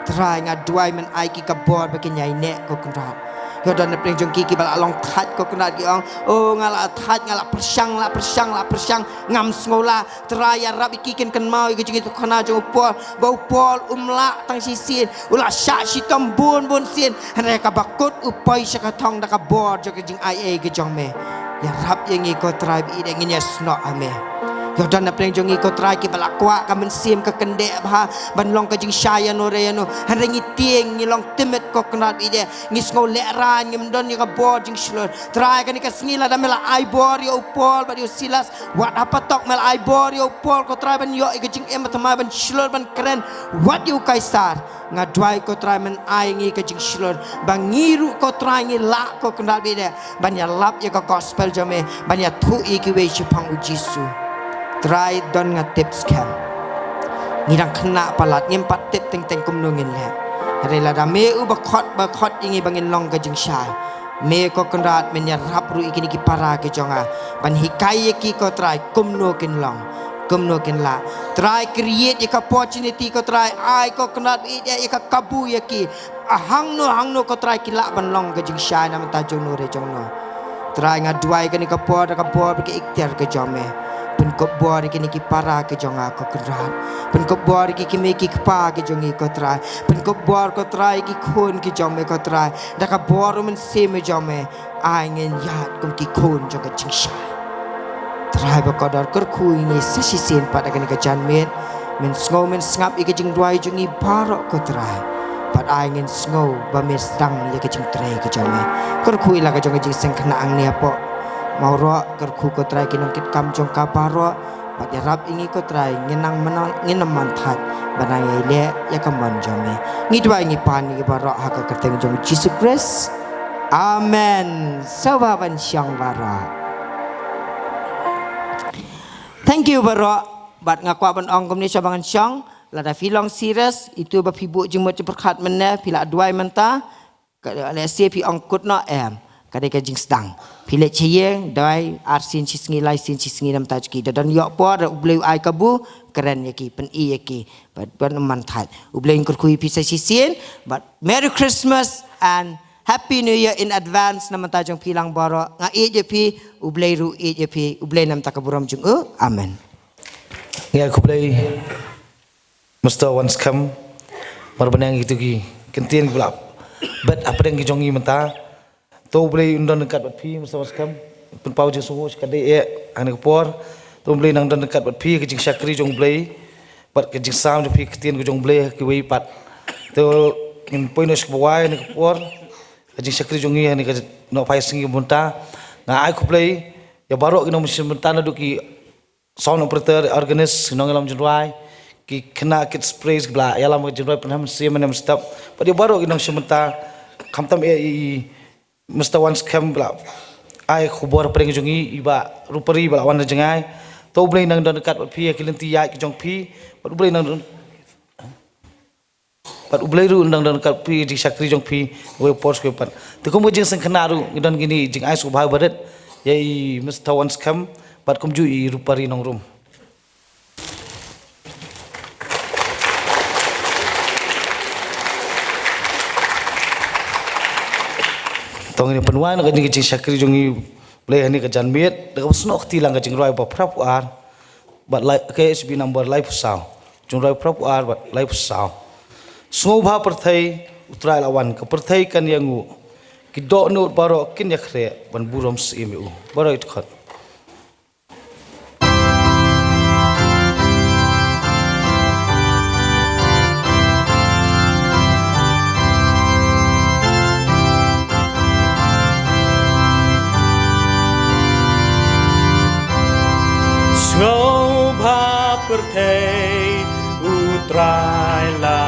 Trai, nga duwai men ai ki ka bor ba kin ïaineh ko Kynrad. Ïoh don na pdeng jong ki kiba la long thait ko Kynrad, ki ong, oh, nga la thait, nga la pyrshang, la pyrshang, la pyrshang, ngam sngew la. Trai, ïarap ïa ki kin kynmaw ïa ka jingïathuhkhana jong u Paul, ba u Paul um lah tang shisien, u la shah shitom bun bun sien. Hynrei kaba kut u poi sha ka thong da ka bor jong ka jingaiei ka jong me. Ïarap ïa ngi ko Trai ba ïeit eh, ngin ïasnoh ha me. Ïoh don na pdeng jong ngi ko Trai kiba la kwah ka mynsiem ka kyndeh bha ban long ka jingshai ïano re ïano. Hynrei ngi tieng, ngi long timid ko Kynrad ba ïeit eh. Ngi sngew lehraiñ, ngim don ïa ka bor jingshlur. Trai, kane ka sngi lada me la ai bor ïa u Paul bad ïa u Silas, wat ha patok me la ai bor ïa u Paul ko Trai ban ïoh ïa ka jingim ba thymmai ban shlur ban kren wat ïa u Kaisar. Nga duwai ko Trai men ai ngi ka jingshlur ba ngi ruh ko Trai ngi lah ko Kynrad ba ïeit eh ban ïalap ïa ka gospel jong me, ban ïathuh ïa kiwei shaphang u Jisu. Trai, don nga tip skhem ngi dang khynnah palat, ngim pat tip teng teng kumno ngin leh. Hynrei lada me uba khot, ba khot ïa ngi ba ngin long ka jingshai, me ko Kynrad men ïarap ruh ïa kine ki para ki jong nga ban hikai ïa ki ko Trai kumno kin long, kumno kin lah. Trai, create ïa ka opportunity ko Trai, ai ko Kynrad ba ïeit eh ïa ka kabu ïa ki. Hangno hangno ko Trai ki lah ban long ka jingshai na bynta jong no re jong no. Trai, nga duwai kane ka por da ka bor bad ka iktiar ka jong me. Pynkup bor ïa kine ki para ki jong nga ko Kynrad. Pynkup bor ïa ki kmie ki kpa ki jong ngi ko Trai. Pynkup bor ko Trai ïa ki khun ki jong me ko Trai. Da ka bor u Mynsiem jong me, ai ngin ïaid kum ki khun jong ka jingshai. Trai bakordor, kyrkhu ïa ngi sa shisien pat ha kane ka janmiet. Men sngew men sngap ïa ka jingduwai jong ngi baroh ko Trai. Pat ai ngin sngew ba me sdang ïa ka jingtrei ka jong me. Kyrkhu ïa la ka jong ka jingseng khynnah hangne hapoh Mawroh, kyrkhu ko Trai ki nongkitkam jong ka baroh. Bad ïarap ïa ngi ko Trai, ngin nang mynta, ngin ym man thait ban nang ïaleh ïa ka mon jong me. Ngi duwai ngi pan ïa ki baroh ha ka kyrteng jong Jisu Khrist. Amen. Sngewbha ban shong baroh. Thank you baroh. Bad nga kwah ban ong kumne shuwa ba ngan shong, lada phi long serious, itu ba phi buh jingmut jingpyrkhat mynne, phi la duwai mynta. Ka, lehse phi ong kut noh, em. Ka dei ka jingsdang. Phi leit sha ïing, dawai, ar sien shi sngi, lai sien shi sngi, namar ta jong ki. Da don ïoh por, U Blei u ai kabu, kren ïa ki, pyni ïa ki. Bad, bad ym man thait. U Blei un kyrkhu ïa phi sa shisien. Bad Merry Christmas and Happy New Year in advance, namar ta jong phi lang baroh. Nga ïeit ïa phi, U Blei ruh u ïeit ïa phi, U Blei namar ta ka burom jong u. Amen. Ngi ai khublei Mister Wanskhem, namar ba ngi ïohi ki kyntien ki ba la bet hapdeng ki jong ngi mynta. To U Blei un don ryngkat bad phi Mister Wanskhem. Pynpaw jingsngewnguh sha ka dei eh ha kane ka por. To U Blei nang don ryngkat bad phi, ka jingshakri jong U Blei bad ka jingsam jong phi, ka ktien ka jong U Blei ha kiwei pat. To ngin poi noh sha kaba wai ha kane ka por. Ka jingshakri jong ngi ha kane ka nohphai sngi mynta. Nga ai khublei ïa baroh ki nongshim bynta naduh ki sound operator, organist, nongïalam jingrwai, ki khynnah Kids Praise, ki ba la ïalam ka jingrwai pynheh mynsiem ne mynstep. Bad ïa baroh ki nongshim bynta, khamtam eh i Mister Wanskhem ba la ai khubor hapdeng jong ngi, i Bah Rupari ba la wan na jngai. To U Blei nang don ryngkat bad phi ha ki lynti ïaid ki jong phi. Bad U Blei nang don Bad U Blei ruh un dang don ryngkat phi, jingshakri jong phi, wei por sha wei pat. Te kum ka jingsngewkhynnah ruh, ngi don kine ki jingai sngewbha barit ïa i Mister Wanskhem bad kumjuh i Rupari Nongrum. To ngin pynwai na ka jing, jingshakri jong i Blei ha kane ka janmiet, da kaba snoh kti lang ka jingrwai ba phra phew ar bad lai, K H B number lai phew saw. Jingrwai phra phew ar bad lai phew saw. Sngewbha pyrthei, U Trai la wan, ka pyrthei kan ïanguh. Ki dohnud baroh kin ïakhreh, ban burom syiem ïa u. Baroh ïa u dkhot. Sngewbha pyrthei, U Trai la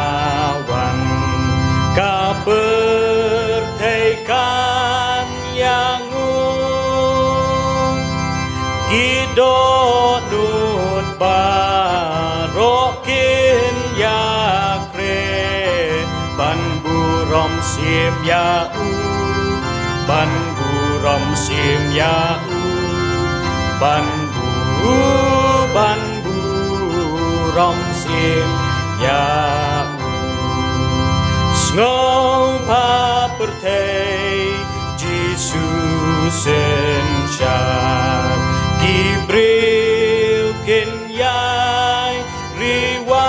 wan, ka pyrthei kan ïanguh. Ki dohnud baroh kin ïakhreh, ban burom syiem ïa u, ban burom syiem ïa u, ban bu, ban burom syiem ïa u. Sngewbha pyrthei, Jisu synshar, ki briew kin ïai riwai.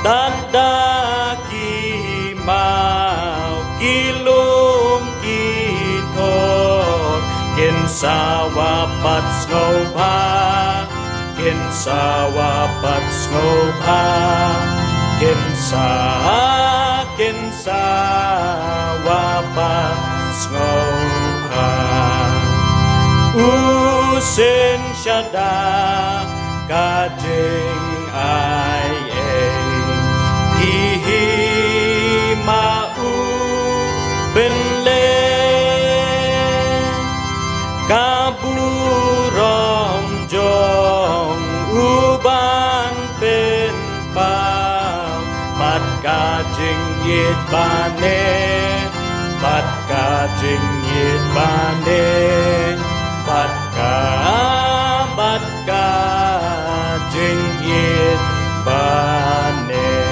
Tad da ki maw, ki lum, ki thor, kin sawa pat sngewbha, kin sawa pat sngewbha, kin sa, kin sawa pat sngewbha. U synshar da ka jingai ei, ki hima u pynleh, ka burom jong u ban pynpaw, bad ka jingïeit ba neh, bad ka jingïeit ba neh, bad ka, bad ka jingïeit ba neh.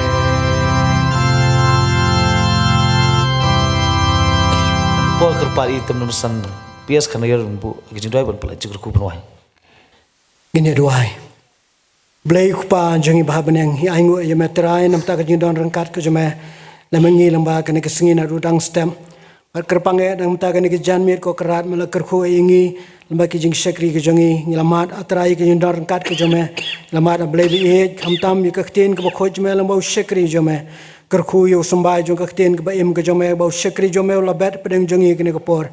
Por kyrpad i Tymmen Basan P S Khanayor, bun ki jingduwai ban pynlait jingkyrkhu ban wai. Ngin ïa duwai. Blei Kpa jong ngi ba ha bneng, ngi ainguh ïa me Trai namar ka jingdon ryngkat ka jong me lem bad ngi lyngba kane ka sngi naduh dang step. Bad kyrpang eh namar kane ka janmiet ko Kynrad, me la kyrkhu ïa ngi lyngba ki jingshakri ki jong ngi, ngi la mad ah Trai ka jingdon ryngkat ka jong me, ngi la mad ah Blei ba ïeit, khamtam ïa ka ktien kaba khuid jong me lyngba u shakri jong me. Kyrkhu ïa u symbai jong ka ktien kaba im ka jong me, ba u shakri jong me u la bet hapdeng jong ngi kane ka por.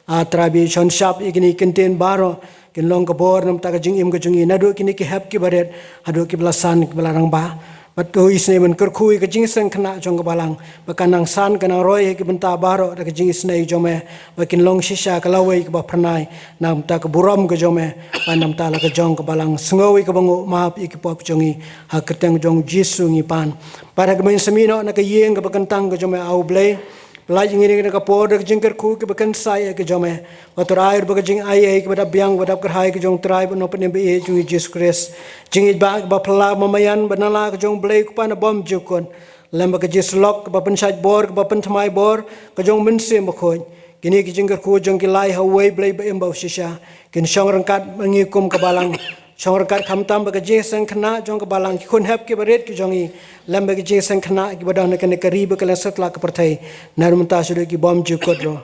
Ah Trai ba ïeit, shon shap ïa kine ki ktien baroh, kin long ka bor namar ka jingim ka jong ngi, naduh kine ki hep kiba rit haduh kiba la san kiba la rangbah. Bad to isynei ban kyrkhu ïa ka jingsngewkhynnah jong ka balang, ba kan nang san kan nang roi ha ki bynta baroh da ka jingisynei jong me, ba kin long shisha ka lawei kaba phyrnai namar ka burom ka jong me, bad namar la ka jong ka balang. Sngew ïa ka bynguh, map ïa ki pop jong ngi, ha ka kyrteng jong Jisu ngi pan. Bad ha ka mynsiem noh na ka ïing kaba kyntang ka jong me, A U Blei, pynlait ïa ngi ha kane ka por da ka jingkyrkhu kaba kynsai ïa ka jong me. Bad Trai, ba ka jingai ei kaba dap biang, ba dap kyrhai ka jong Trai bad Nongpynim ba ïeit jong ngi Jisu Khrist, jingïeit ba, ba phylla ba maïan, ba na la ka jong Blei Kpa na bym jukut, lem bad ka jingsyllok kaba pynshait bor, kaba pynthymmai bor ka jong u Mynsiem Bakhuid, kine ki jingkyrkhu jong ngi ki la ai ha uwei Blei ba im ba shisha, kin shong ryngkat bad ngi kum ka balang. shong ryngkat khamtam bad ka jingseng khynnah jong ka Balang, ki khun hep ki barit ki jong ngi, lem bad ka jingseng khynnah kiba don ha kane ka ri bad ka lyngsatlak ka pyrthei, naduh mynta shaduh ki bymjukut ruh.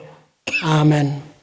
Amen.